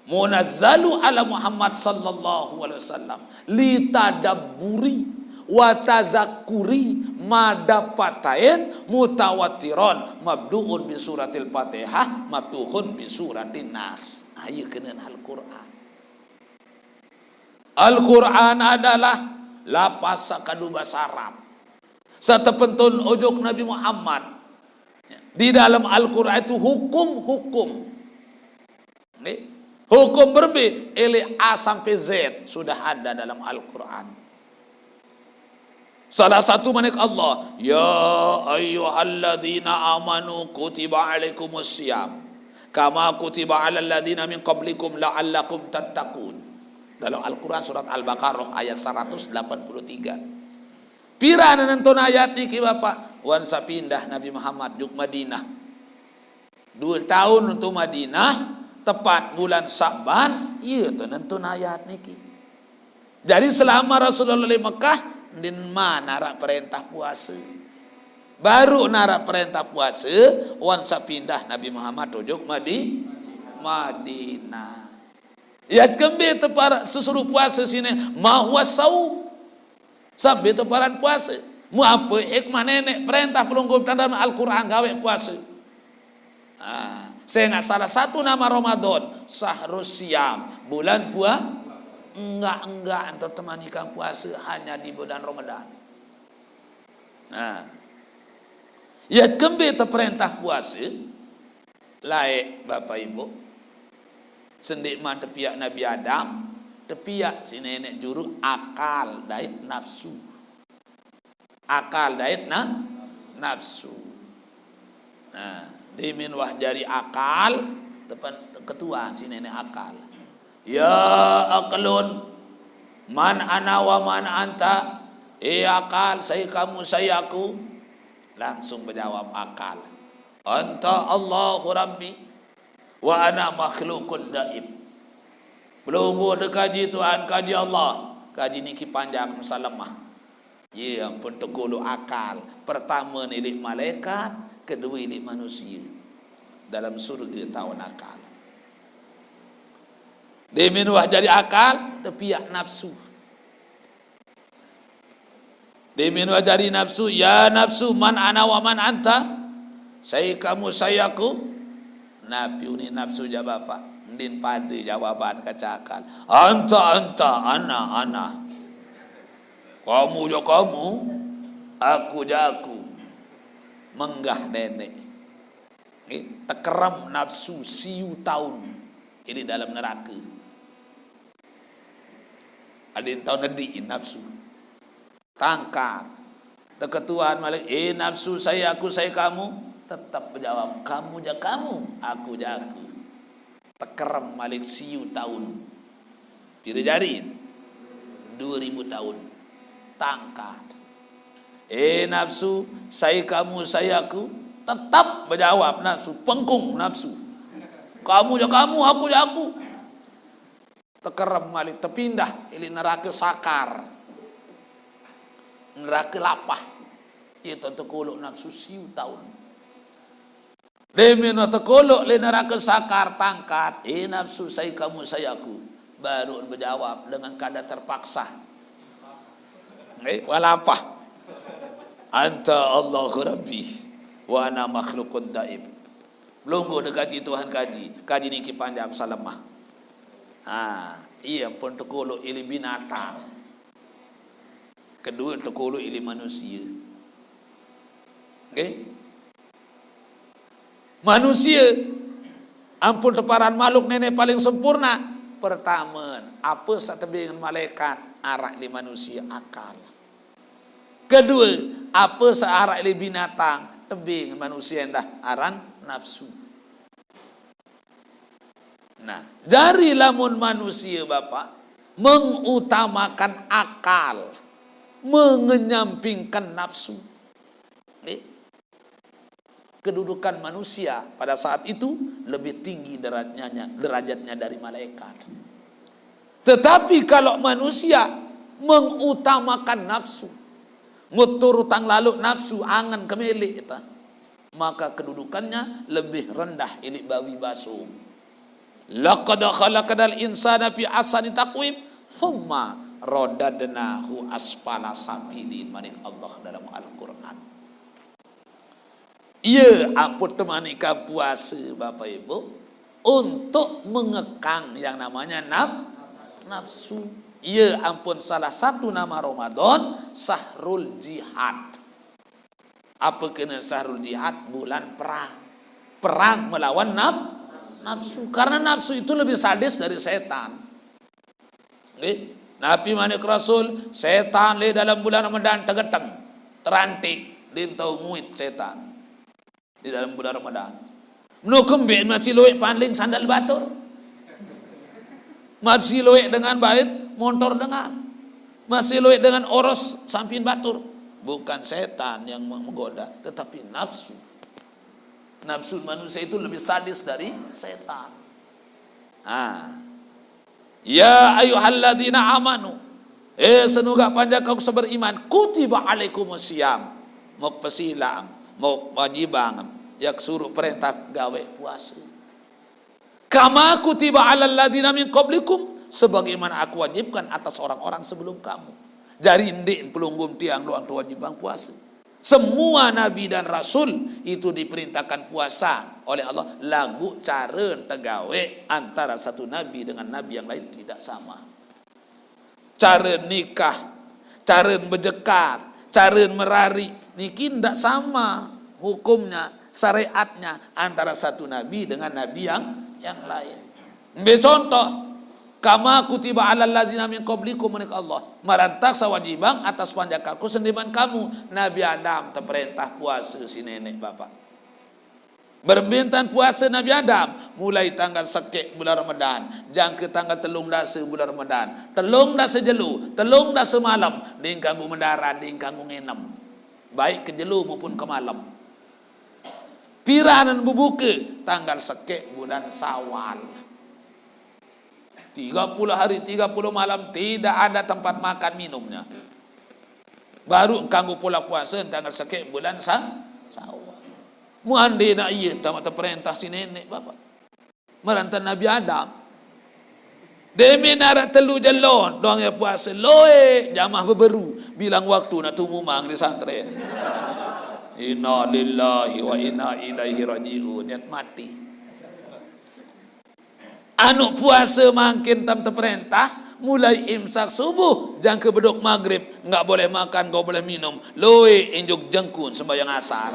munazzalu ala Muhammad sallallahu alaihi wasallam litadabburi wa tazakkuri madapatain mutawatiron mabduun bi suratil Fatihah mabtuhun bi suratin Nas. Ayo kena Al-Qur'an. Al-Qur'an adalah lapas sakadu basa Arab. Satepentun ojok Nabi Muhammad. Di dalam Al-Qur'an itu hukum-hukum. Nggih. Hukum berembe, ele A sampai Z sudah ada dalam Al-Qur'an. Salah satu manik Allah, "Ya ayyuhalladzina amanu kutiba alaikumus siyam kama kutiba alal ladzina min qablikum la'allakum tattaqun." Dalam Al-Qur'an surat Al-Baqarah ayat seratus delapan puluh tiga. Pira nenton ayat niki, Bapak? Wan sapindah Nabi Muhammad juk Madinah. Dua tahun untuk Madinah, tepat bulan Sa'ban, iya tu nenton ayat niki. Jadi selama Rasulullah di Mekah, ndin man arak perintah puasa. Baru narak perintah puasa, wan sapindah Nabi Muhammad tujuk Madi-, Madinah. Ayat kembe teparan sesuruh puasa sine, ma huwa saum. Sambe teparan puasa. Mu ape hikmah nenek perintah pelungguh dalam Al-Qur'an gawe puasa? Ah, sehingga salah satu nama Ramadan, syahrus siyam, bulan pua-, enggak-enggak ento temanikan puasa hanya di bulan Ramadan. Nah, ya kembe teperintah puasa, lae Bapak Ibu, sendik man tepiak Nabi Adam, tepiak si nenek juru akal dait nafsu. Akal dait na-, nafsu. Nah, dimin wah jari akal, tepan ketuan si nenek akal. Ya aqlun, man ana wa man anta? Eh akal, sai kamu, sai aku? Langsung menjawab akal. Anta Allahu Rabbi, wa ana makhlukun daib. Pelungguh dekaji Tuhan, kaji Allah, kaji niki panjang masa lemah. Ye ampun, tegulu akal. Pertama ni ilik malaikat, kedua ilik manusia. Dalam surga tawan akal. Dimin wah jari akal, tepiak nafsu. Dimin wajari nafsu, "Ya nafsu, man ana wa man anta?" Sai kamu, sai aku? Napi uni nafsu jawab, Bapak? Ndin pade jawaban kacakal. "Anta, anta, ana, ana." Kamu ja kamu, aku ja aku. Menggah nenek. Nggih, tekerem nafsu siu taun ini dalam neraka. Adin taun nediin nafsu. Tangkat. Teketuan malik, "Eh nafsu, sai aku, sai kamu?" Tetap bejawab, "Kamu ja kamu, aku ja aku." Tekerem malik siu taun. Pire jari? Dua ribu taun. Tangkat. "Eh nafsu, sai kamu, sai aku?" Tetap bejawab nafsu, pengkung nafsu. "Kamu ja kamu, aku ja aku." Tekerem malik, tepindah ili neraka sakar. Neraka lapah. Itu tekolok nafsu siu taun. Demen tekolok le neraka sakar, tangkat, "Eh nafsu, sai kamu, sai aku?" Baru bejawab dengan keadaan terpaksa. Eh, walapah. "Anta Allahu Rabbi, wa ana makhlukun daib." Belum gua dekaji Tuhan kaji, kaji niki panjang salemah. Ah, iya pun tekolok ili binatang. Kedua tekolok ili manusia. Nggih? Manusia ampun teparan makhluk nenek paling sempurna. Pertama, apa saq tebing malaikat, araq ili manusia akal. Kedua, apa saq araq ili binatang, tebing manusia endah aran nafsu. Nah, jari lamun manusia, Bapak, mengutamakan akal, mengenyampingkan nafsu. Nggih. Kedudukan manusia pada saat itu lebih tinggi derajatnya, derajatnya dari malaikat. Tetapi kalau manusia mengutamakan nafsu, ngutur utang lalu nafsu, angen kemeleq, maka kedudukannya lebih rendah ilik bawi basong. "Laqad khalaqnal insana fi ahsani taqwim, tsumma radadnahu asfala safilin," manik Allah dalam Al-Quran. Iya ampun temanikan puasa, Bapak Ibu, untuk mengekang yang namanya naf-, nafsu. Iya ampun salah satu nama Ramadan, syahrul jihad. Apa kena syahrul jihad? Bulan perang. Perang melawan naf-, nafsu. Karena nafsu itu lebih sadis dari setan. Nggih. Nabi manik Rasul, setan le dalam bulan Ramadan tegeteng, terantik, din tau nguit setan di dalam bulan Ramadan. Meno kembeq masih lueq paling sandal batur. Masih lueq dengan bait montor dengan. Masih lueq dengan oros sampin batur. Bukan setan yang menggoda, tetapi nafsu. Nafsu manusia itu lebih sadis dari setan. Ah. "Ya ayyuhalladzina amanu," eh, senugaq panjak kaum seberiman, "kutiba alaikumus siyam," mok pesilaq, mok wajibang, yaq suruq perentah gaweq puase. "Kama kutiba alal ladzina min qablikum," sebagaimana aku wajibkan atas orang-orang sebelum kamu. Jari ndeq pelungguh tiang doang tewajibang puase. Semua nabi dan rasul itu diperintahkan puasa oleh Allah, laguq care tegaweq antara satu nabi dengan nabi yang lain tidak sama. Care nikah, care bejekat, care merariq, niki ndak sama hukumnya, syariatnya antara satu nabi dengan nabi yang, yang lain. Ambil contoh, "Kama kutiba alal ladzina min qablikum," manik Allah. Marantak saq wajibang atas panjak kaum sendeqman kamu. Nabi Adam teperentah puase siq neneq bapaq. Berembe entan puase Nabi Adam? Mulai tanggal sekeq bulan Ramadan, jangke tanggal telung dase bulan Ramadan. Telung dase jelo, telung dase malem, ndeq kanggo mendarat, ndeq kanggo nginem. Baik ke jelo maupun ke malem. Piranan bebuke? Tanggal sekeq bulan Syawal. Tiga puluh hari, tiga puluh malam, tidak ada tempat makan minumnya. Baru kanggo pola puase tanggal sekeq bulan Sa-, Syawal. Muandena iye tamat teperentah siq neneq bapaq. Marantak Nabi Adam. Demen araq telu jelo doang ye puase, loe jamaah beberu, bilang waktu nak tumu mang di santren. Inna lillahi wa inna ilaihi rajiun. Niat mati. Anu puase mangkin tam teperintah, mulai imsak subuh, jangke beduk maghrib, nggak boleh makan, nggak boleh minum. Loe injuk jengkun sembahyang asar.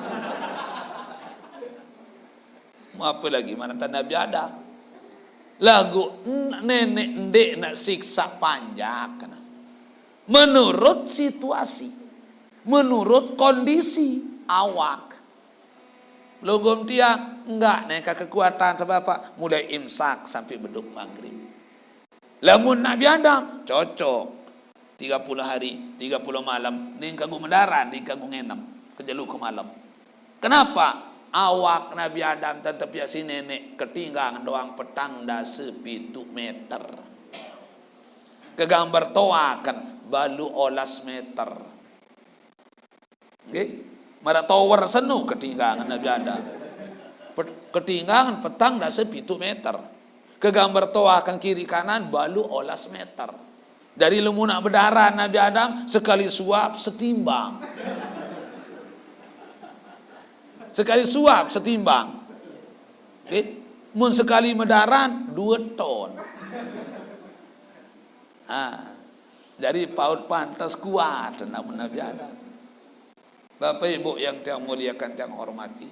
Apa lagi mana Nabi Adam? Lagu n-, nenek ndeq nak siksa panjak. Menurut situasi, menurut kondisi awak. Pelungguh tiang, enggak nengka kekuatan sebab apa? Mulai imsak sampai beduk maghrib. Lamun Nabi Adam, cocok. Tiga puluh hari, tiga puluh malam, ning kanggo mendaran, ning kanggo ngenem, kejelu ke malam. Kenapa? Awak Nabi Adam tetep ya si nenek, ketinggang doang petang dase pitu meter. Kegambar toaken balu olas meter. Nggih. Maraq tower seno ketinggangan Nabi Adam. Pe-, ketinggangan petang dase pitu meter. Kegambar toaken kiri kanan balu olas meter. Dari lemunak bedaran Nabi Adam sekali suap setimbang. Sekali suap setimbang. Nggih. Mun sekali medaran dua ton. Ah, jadi paut pantes kuat namun Nabi Adam. Bapak Ibu yang tiang muliakan, tiang hormati.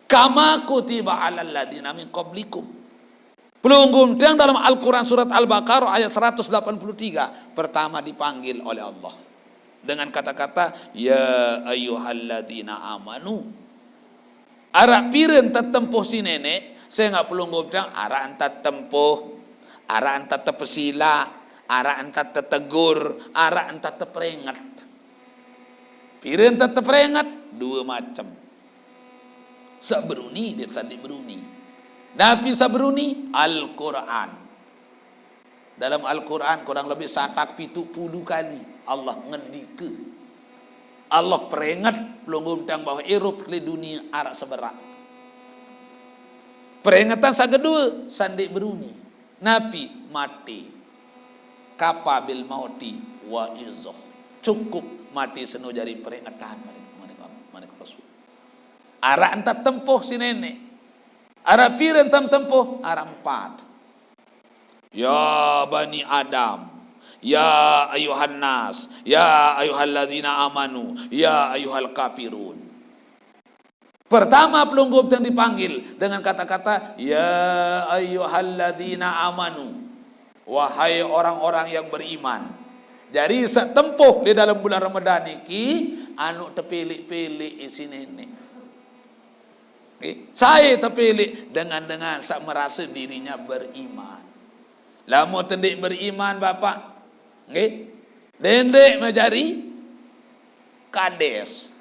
Kama kutiba alal ladina min qablikum. Pelungguh tiang dalam Al-Quran surat Al-Baqarah ayat seratus delapan puluh tiga, pertama dipanggil oleh Allah dengan kata-kata, "Ya ayyuhalladzina amanu." Araq pire entat tempuh si nenek, sengaq pelungguh tiang araq entat tempuh, araq entat tepesilaq, araq entat tetegur, araq entat teperinget. Pire entat teperinget? Due macem. Saq beruni dait saq ndeq beruni. Napi saq beruni? Al-Quran. Dalam Al-Quran kurang lebih satak pitu puluh kali Allah ngendike. Allah peringet pelungguh tiang bahwa irup leq dunie araq seberaq. Peringetan saq kedue, saq ndeq beruni. Napi? Mati. Kafa bil mauti wa'izah. Cukup mati seno jari peringetan, manik, manik, manik Rasul. Araq entat tempuh si nenek. Araq pire entat tempuh? Araq empat. Ya bani Adam, ya ayuhan nas, ya ayuhalladzina amanu, ya ayuhal kafirun. Pertama pelungguh tiang dipanggil dengan kata-kata, "Ya ayyuhalladzina amanu." Wahai orang-orang yang beriman. Jari saq tempuh di dalam bulan Ramadan niki, anu tepilih-pilih isi nenek. Nggih, sai tepilih? Dengan-dengan saq merase dirinya beriman. Lamun tendeq beriman, Bapak, nggih, dendeq mejari kades.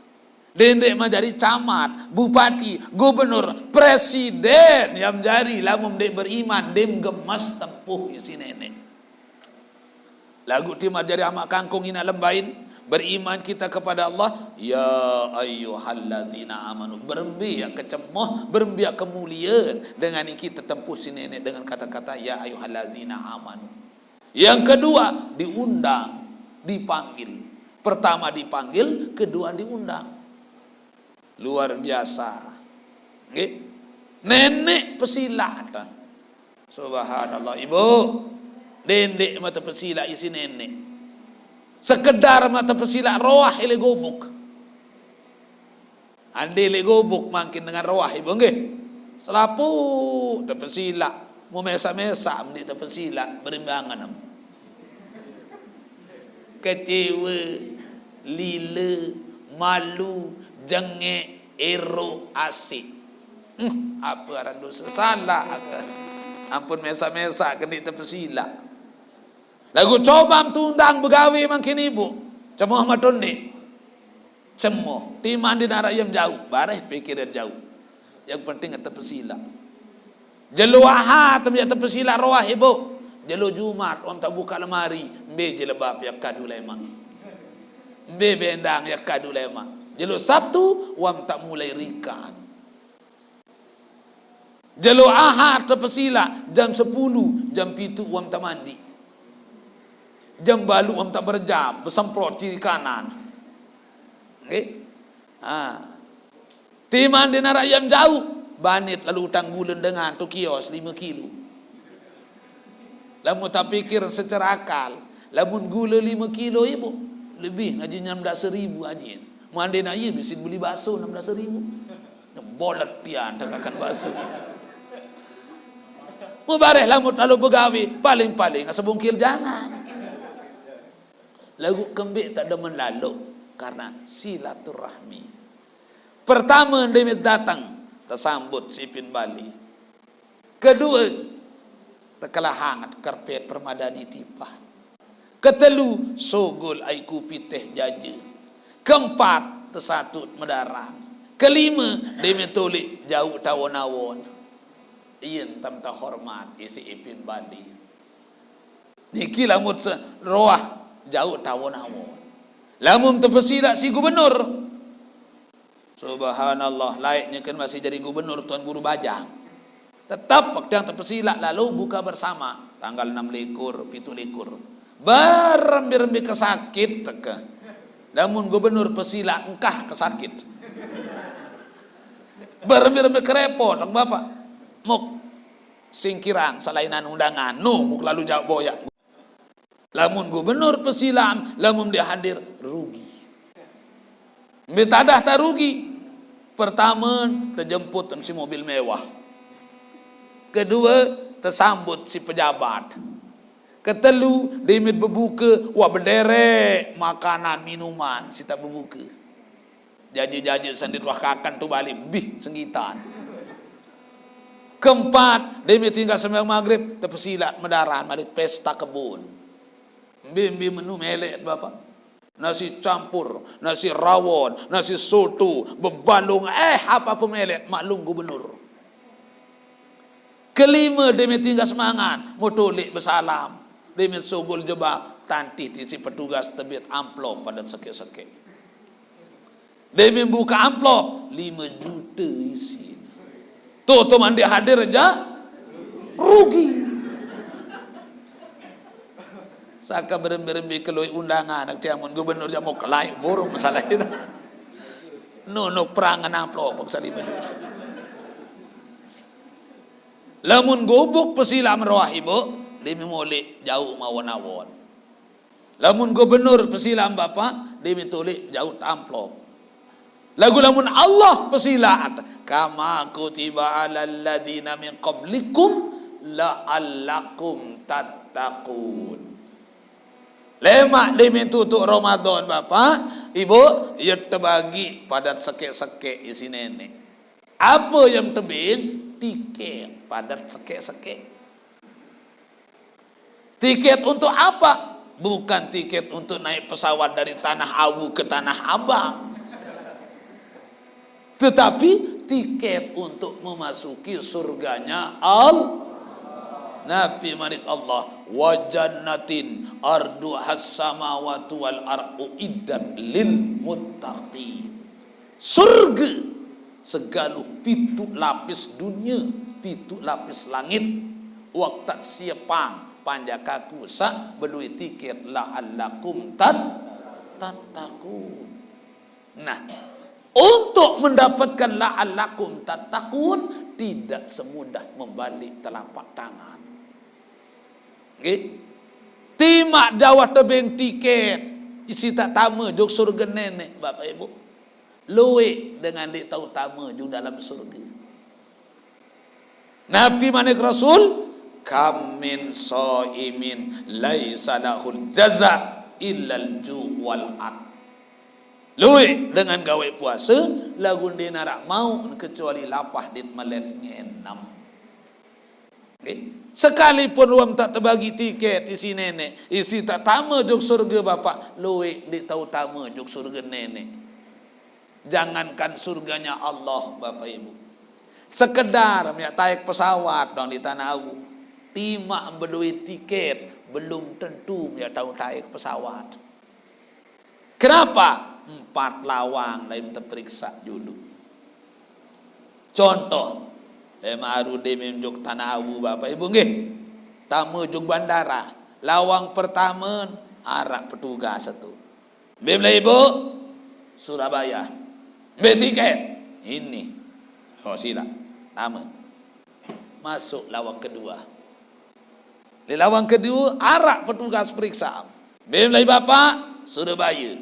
Dendeq mejari camat, bupati, gubernur, presiden yang mejari lamun ndeq beriman, ndeq gemes tempuh isi nenek. Laguq timaq jari amaq kangkung inaq lembain, beriman kita kepada Allah, ya ayyuhalladzina amanu, berembe ya kecemoh, berembe ya kemuliean, dengan niki tetempuh si nenek dengan kata-kata, ya ayyuhalladzina amanu. Yang kedua, diundang, dipanggil. Pertama dipanggil, kedua diundang. Luar biasa. Nggih. Nenek pesilaq. Subhanallah, Ibu. Dendeq mah tepesilaq isi nenek. Sekedar mah tepesilaq roah leq gubuk. Ande leq gubuk mangkin dengan roah, Ibu, nggih. Selapuq tepesilaq, mau mesaq-mesaq mending tepesilaq, berimbangan. Kecewe, lile, malu, jengek, erok, asik. Hmm, apa aran dose salaq? Ampun mesaq-mesaq kendiq tepesilaq. Laguq cobam tundang begawe mangkin ibu. Cemoh matondeq. Cemoh. Timaq ndeq naraq yem jauq, bareh pikiran jauq. Yang penting tepesilaq. Jelo Ahad tem yaq tepesilaq roah, ibu. Jelo Jumat wam tak buka lemari, mbe jelebab yaq kadu lemaq. Mbe bendang yaq kadu lemaq. Jelo Sabtu wam tak mulai rikan. Jelo Ahad tepesilak jam sepuluh, jam pitu wam tak mandi. Jam balu wam tak berjam, besemprot kiri kanan. Nggih. Ah. Timan di narak yam jauh, banit lalu utang gula dengan tu kios lima kilo. Lamun tak pikir secara akal, lamun gula lima kilo ibu, lebih ngaji enam belas ribu aja. Mandi nak iya bisa beli bakso enam belas ribu. Bolet dia tekakan bakso. Mubareh lamun lalu begawi, paling-paling sebungkil jangan. Lagu kembik tak demen lalu karena silaturahmi. Pertama, dia datang, tersambut si Ipin Bali. Kedua, tekelah hangat kerpet permadani tipah. Ketelu, sogol ai kupi teh jaja. Keempat, tesatut medarang. Kelima, dia tolik jauh tawon-awon. Ien tam terhormat isi Ipin Bali. Niki lamun se-, roah jauh tawon-awon. Lamun tepesilak si gubernur. Subhanallah, laiknya kan masih jadi gubernur Tuan Guru Bajang. Tetap waktu yang tepesilak lalu buka bersama tanggal enam likur, pitu likur. Berembi-rembi kesakit teke. Lamun gubernur pesilak engkah kesakit. Berembi-rembi kerepot, Bapak. Muk singkirang selain undangan, nu muk lalu jauh boyak. Lamun gubernur pesilam, lamun dia hadir, rugi. Mbe tadah tak rugi. Pertama, terjemput si mobil mewah. Kedua, tersambut si pejabat. Ketelu, demit berbuka, wah berderet makanan, minuman, si tak berbuka. Jaji-jaji sendit wah kakan tu balik, bih senggitan. Keempat, demi tinggal sembahyang maghrib, terpesilat medaran balik pesta kebun. Mbi-mbi menu melet, Bapak. Nasi campur, nasi rawon, nasi soto, bebalung, eh, apa pemelet, maklum gubernur. Kelima, demi tinggal semangat, motolik bersalam. Demi sogol jebak, tantih tisi petugas tebit amplop pada sekek-sekek. Dia membuka amplop, lima juta isi. Tuh, tuh mandi hadir aja, rugi. Saka berembe-rembe kelui undangan, nak tiamun gubernur jamu kelai, burung masalah itu. Nunuk perang amplop, paksa lima juta. Lamun gubuk pesilam roh ibu, dia memolek jauh mawon-awon. Lamun gubernur pesilam Bapak, dia mitulik jaut amplop. Lagu lamun Allah pesilat, kama kutiba alal ladina min qablikum la'allakum tattaqun. Lemak dia tutup Ramadan Bapak, Ibu, ia terbagi padat sekek-sekek isi nenek. Apa yang tebing? Tiket padat sekek-sekek. Tiket untuk apa? Bukan tiket untuk naik pesawat dari Tanah Awu ke Tanah Abang. Tetapi tiket untuk memasuki surganya Allah. Nabi manik Allah, wa jannatin arduhas samawati wal ardu iddat lil muttaqin. Surga segaluh pitu lapis dunia, pitu lapis langit. Waktu siapang panjakaku sak bedui tiket la'allakum tat-, tattaqun. Nah, untuk mendapatkan la'allakum tattaqun tidak semudah membalik telapak tangan. Nggih. Timak jauh tebing tiket, isi tak tama jok surga nenek, Bapak Ibu. Luik dengan dik tahu tama jok dalam surga. Nabi manik Rasul, kam min shaimin laisa lahul jaza illal ju' wal at. Luik dengan gawe puasa, lagun dia narak mau kecuali lapah dit melet ngenam. Nggih. Sekalipun wam tak terbagi tiket isi nenek, isi tak tama jok surga Bapak, luik dik tahu tama jok surga nenek. Jangankan surganya Allah, Bapak Ibu. Sekedar miak taik pesawat dong di Tanah Awu. Timak bedui tiket, belum tentu miak tahu taik pesawat. Kenapa? Empat lawang lain terperiksa dulu. Contoh, Lé maru dé mé jok Tanah Awu, Bapak Ibu nggih. Tame jok bandara. Lawang pertame araq petugas tu. Mbe mlai Ibu? Surabaya. Mbe tiket? Ini. Oh, silaq. Tame. Masuk lawang kedua. Lé lawang kedua, araq petugas periksa. Mbe mlai Bapak? Surabaya.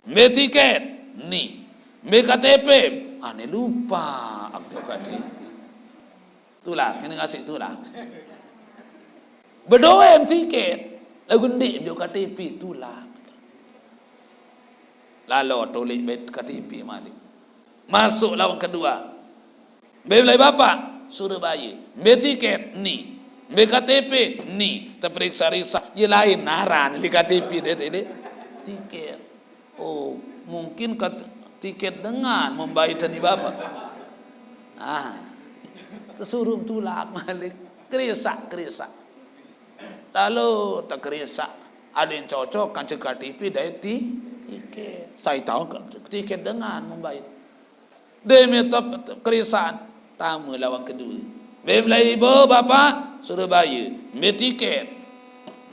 Mbe tiket? Ni. Mbe K T P? Ane lupa akte K T P. Tulak, kene ngasih tulak. Bedoem tiket, laguq ndeq jok K T P, tulak. Lalo toleq bait K T P malik. Masuk lawang kedua. Mbe mlai Bapak? Surabaya. Mbe tiket? Ni. Mbe K T P? Ni. Teperiksa-riksa. Ye lain aran leq K T P dait leq tiket. Oh, mungkin kat-, tiket dengan membait ni Bapak. Ah. Tesuruh tulak malik. Kerisaq, kerisaq. Lalu tekerisaq. Adeq cocok kance K T P dait ti-, tiket. Sai taoq kan tiket dengan membait. Deme tep-, tep-, kerisaqan. Tame lawang kedue. Mbe mlai Ibu, Bapak? Surabaya. Mbe tiket?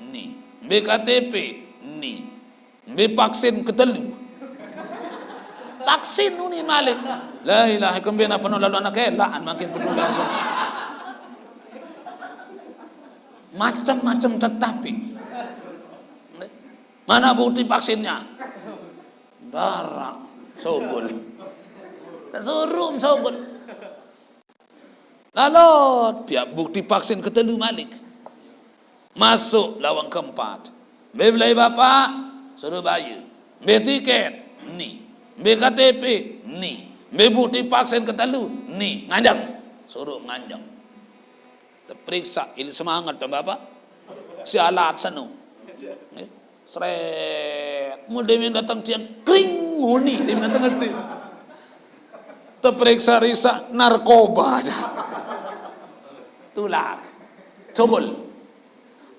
Ni. Mbe K T P? Ni. Mbe vaksin ketelu? Vaksin uni malik. La ilaha, kembe napa no lalu anak elaqan makin peduli langsung. Macam-macam tetapi. Mana bukti vaksinnya? Daraq, sogol. Tesuruh sogol. Lalu, piaq bukti vaksin ketelu malik. Masuk lawang keempat. Mbe mlai Bapak? Surabaya. Mbe tiket? Ni. Mbe K T P? Ni. Mbe bukti vaksin ketelu? Ni. Nganjeng. Suruh nganjeng. Teperiksa, ini semangat dong Bapak. Si alat seno. Nggih. Sret. Mun deme dateng tiang, kring, nguni deme dateng gede. Teperiksa-riksa, narkoba aja. Tulak. Cobol.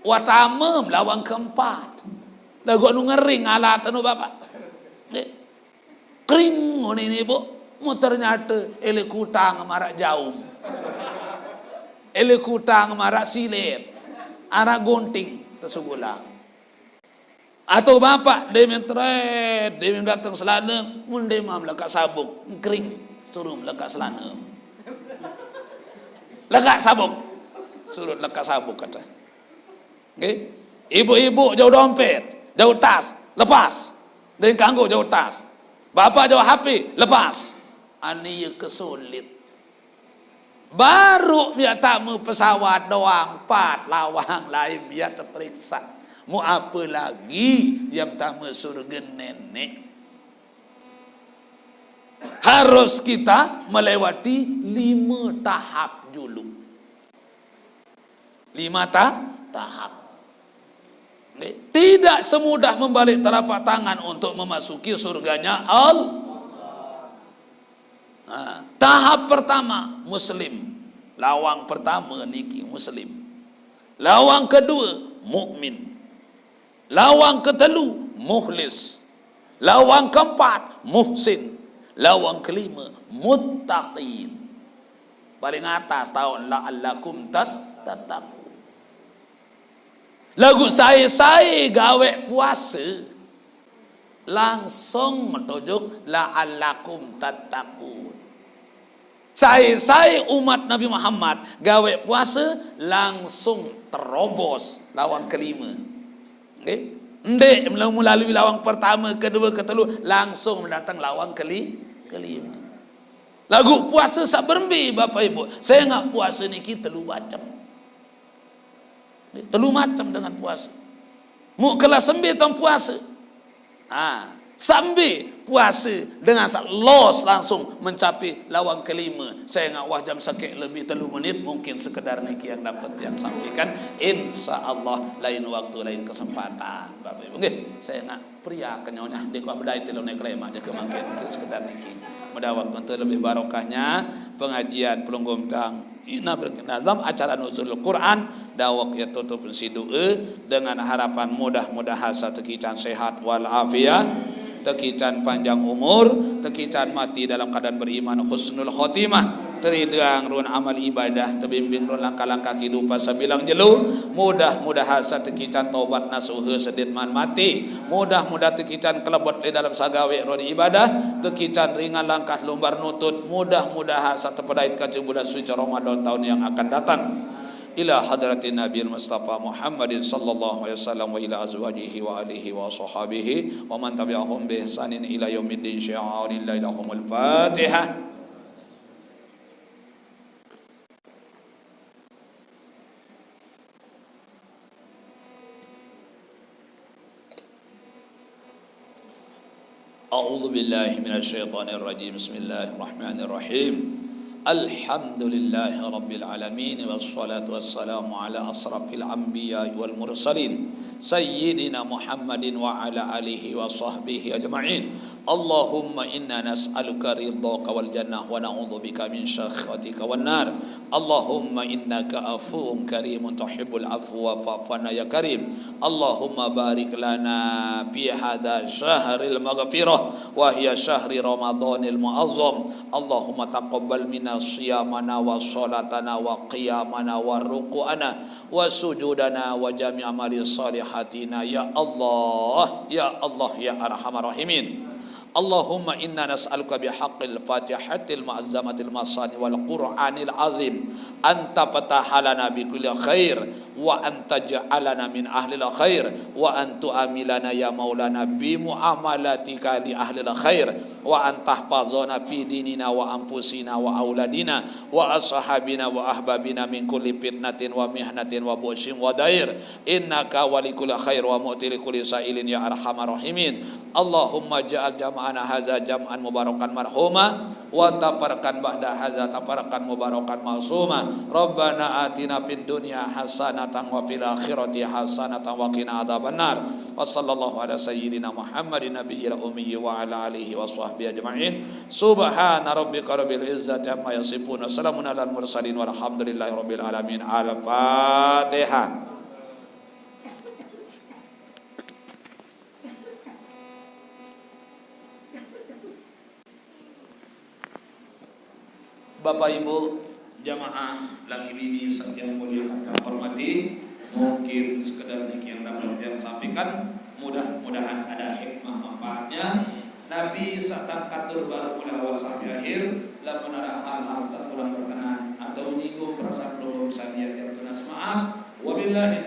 Wah, tamem lawang keempat. Laguq anu ngering alat anu Bapak. Nggih. Kring ngene ini, Bu. Mu ternyata ele kutang maraq jaum. Ele kutang maraq silet. Araq gunting tesugulang. Atau Bapak deme tret, deme dateng selana, mun demam lekaq sabuk, kring, suruh lekaq selana. Lekaq sabuk. Suruh lekaq sabuk kata. Nggih. Ibu-ibu jauh dompet, jauh tas, lepas. Ndeq kanggo jauh tas. Bapak jauh H P, lepas. Ane ye kesulit. Baru miaq tame pesawat doang, pat lawang lain miaq teperiksa. Mu apalagi yang tame surge neneq. Harus kita melewati lime tahap julu. Lima ta-, tahap. Nggih. Tidak semudah membalik telapak tangan untuk memasuki surganya Allah. Nah, tahap pertama, Muslim. Lawang pertama niki Muslim. Lawang kedua, mukmin. Lawang ketelu, mukhlis. Lawang keempat, muhsin. Lawang kelima, muttaqin. Paling atas taoq, la'allakum tat-, tattaqun. Laguq sai-sai gaweq puase, langsung metujuk la'allakum tattaqun. Sai-sai umat Nabi Muhammad gaweq puase, langsung terobos lawang kelima. Nggih? Ndeq melalui lawang pertame, kedue, ketelu, langsung mendateng lawang keli-, kelima. Laguq puase saq berembe, Bapak Ibu? Sengaq puase niki telu macem. Telu macem dengan puase. Muq kelas embe tong puase? Ah, saq embe puase dengan saq los langsung mencapai lawang kelima. Sengaq wah jam sekeq lebih telu menit, mungkin sekedar niki yang dapat yang sampaikan. Insya Allah lain waktu, lain kesempatan, Bapak Ibu. Nggih, sengaq pria kenyonyah ndeq wah bedait telu ne klemaq jeke mangkin, sekedar niki. Mudah-mudahan lebih barokahnya pengajian pelungguh tang. Ina berkenan dalam acara Nuzul Quran, dawek ye tutup sidoe dengan harapan mudah-mudahan saq tekican sehat wal afiat, tekican panjang umur, tekican mati dalam keadaan beriman husnul khotimah. Teridang run amal ibadah, tebimbing run langkah-langkah kehidupan sabilang jelu. Mudah-mudahan satakican taubat nasuha sedit man mati. Mudah-mudahan takican kelebet di dalam sagawe run ibadah, takican ringan langkah lumbar nutut. Mudah-mudahan satapedait ka bulan suci Ramadan tahun yang akan datang. Ila hadratin Nabi Mustafa Muhammadin sallallahu alaihi wasallam wa ila azwajihi wa alihi wa sahabihi wa man tabi'ahum bi ihsanin ila yaumiddin syi'aun illa ilahumul Fatihah. أعوذ بالله من الشيطان الرجيم. بسم الله الرحمن الرحيم. الحمد لله رب العالمين، والصلاة والسلام على أشرف الأنبياء والمرسلين، سيدنا محمد وعلى آله وصحبه أجمعين. اللهم إنا نسألك رضاك والجنة، ونعوذ بك من سخطك والنار. اللهم إنك عفو كريم تحب العفو فاعف عنا يا كريم. اللهم بارك لنا في هذا الشهر المغفرة، وهي شهر رمضان المعظم. اللهم تقبل منا صيامنا وصلاتنا وقيامنا وركوعنا وسجودنا وجميع أعمال صالحاتنا يا الله، يا الله، يا أرحم الراحمين. اللهم إنا نسألك بحق الفاتحة المعظمة المصاني والقرآن العظيم أن تفتح لنا بكل خير، وأن تجعلنا من أهل الخير، وأن تعاملنا يا مولانا بمعاملتك لأهل الخير، وأن تحفظنا في ديننا وأنفسنا وأولادنا وأصحابنا وأحبابنا من كل فتنة ومحنة وبؤس وضير. إنك ولي كل خير ومعطي لكل سائل يا أرحم الراحمين. اللهم اجعل جمعنا هذا جمعا مباركا مرحوما، وتفرقنا بعد هذا تفرقا مباركا معصوما. ربنا آتنا في الدنيا حسنة وفي الآخرة حسنة وقنا عذاب النار. وصلى الله على سيدنا محمد النبي الأمي وعلى آله وصحبه أجمعين. سبحان ربك رب العزة عما يصفون، وسلام على المرسلين، والحمد لله رب العالمين. الفاتحة. Bapak Ibu jamaah laki bini yang mulia kami hormati, mungkin sekedar demikian dapat yang sampaikan. Mudah-mudahan ada hikmah manfaatnya. Nabi satang katur baru mula awal sampai akhir. Lamun ada hal-hal sakurang berkenan atau menyinggung perasaan pelungguh, sami tiang tunas maaf. Wabillahi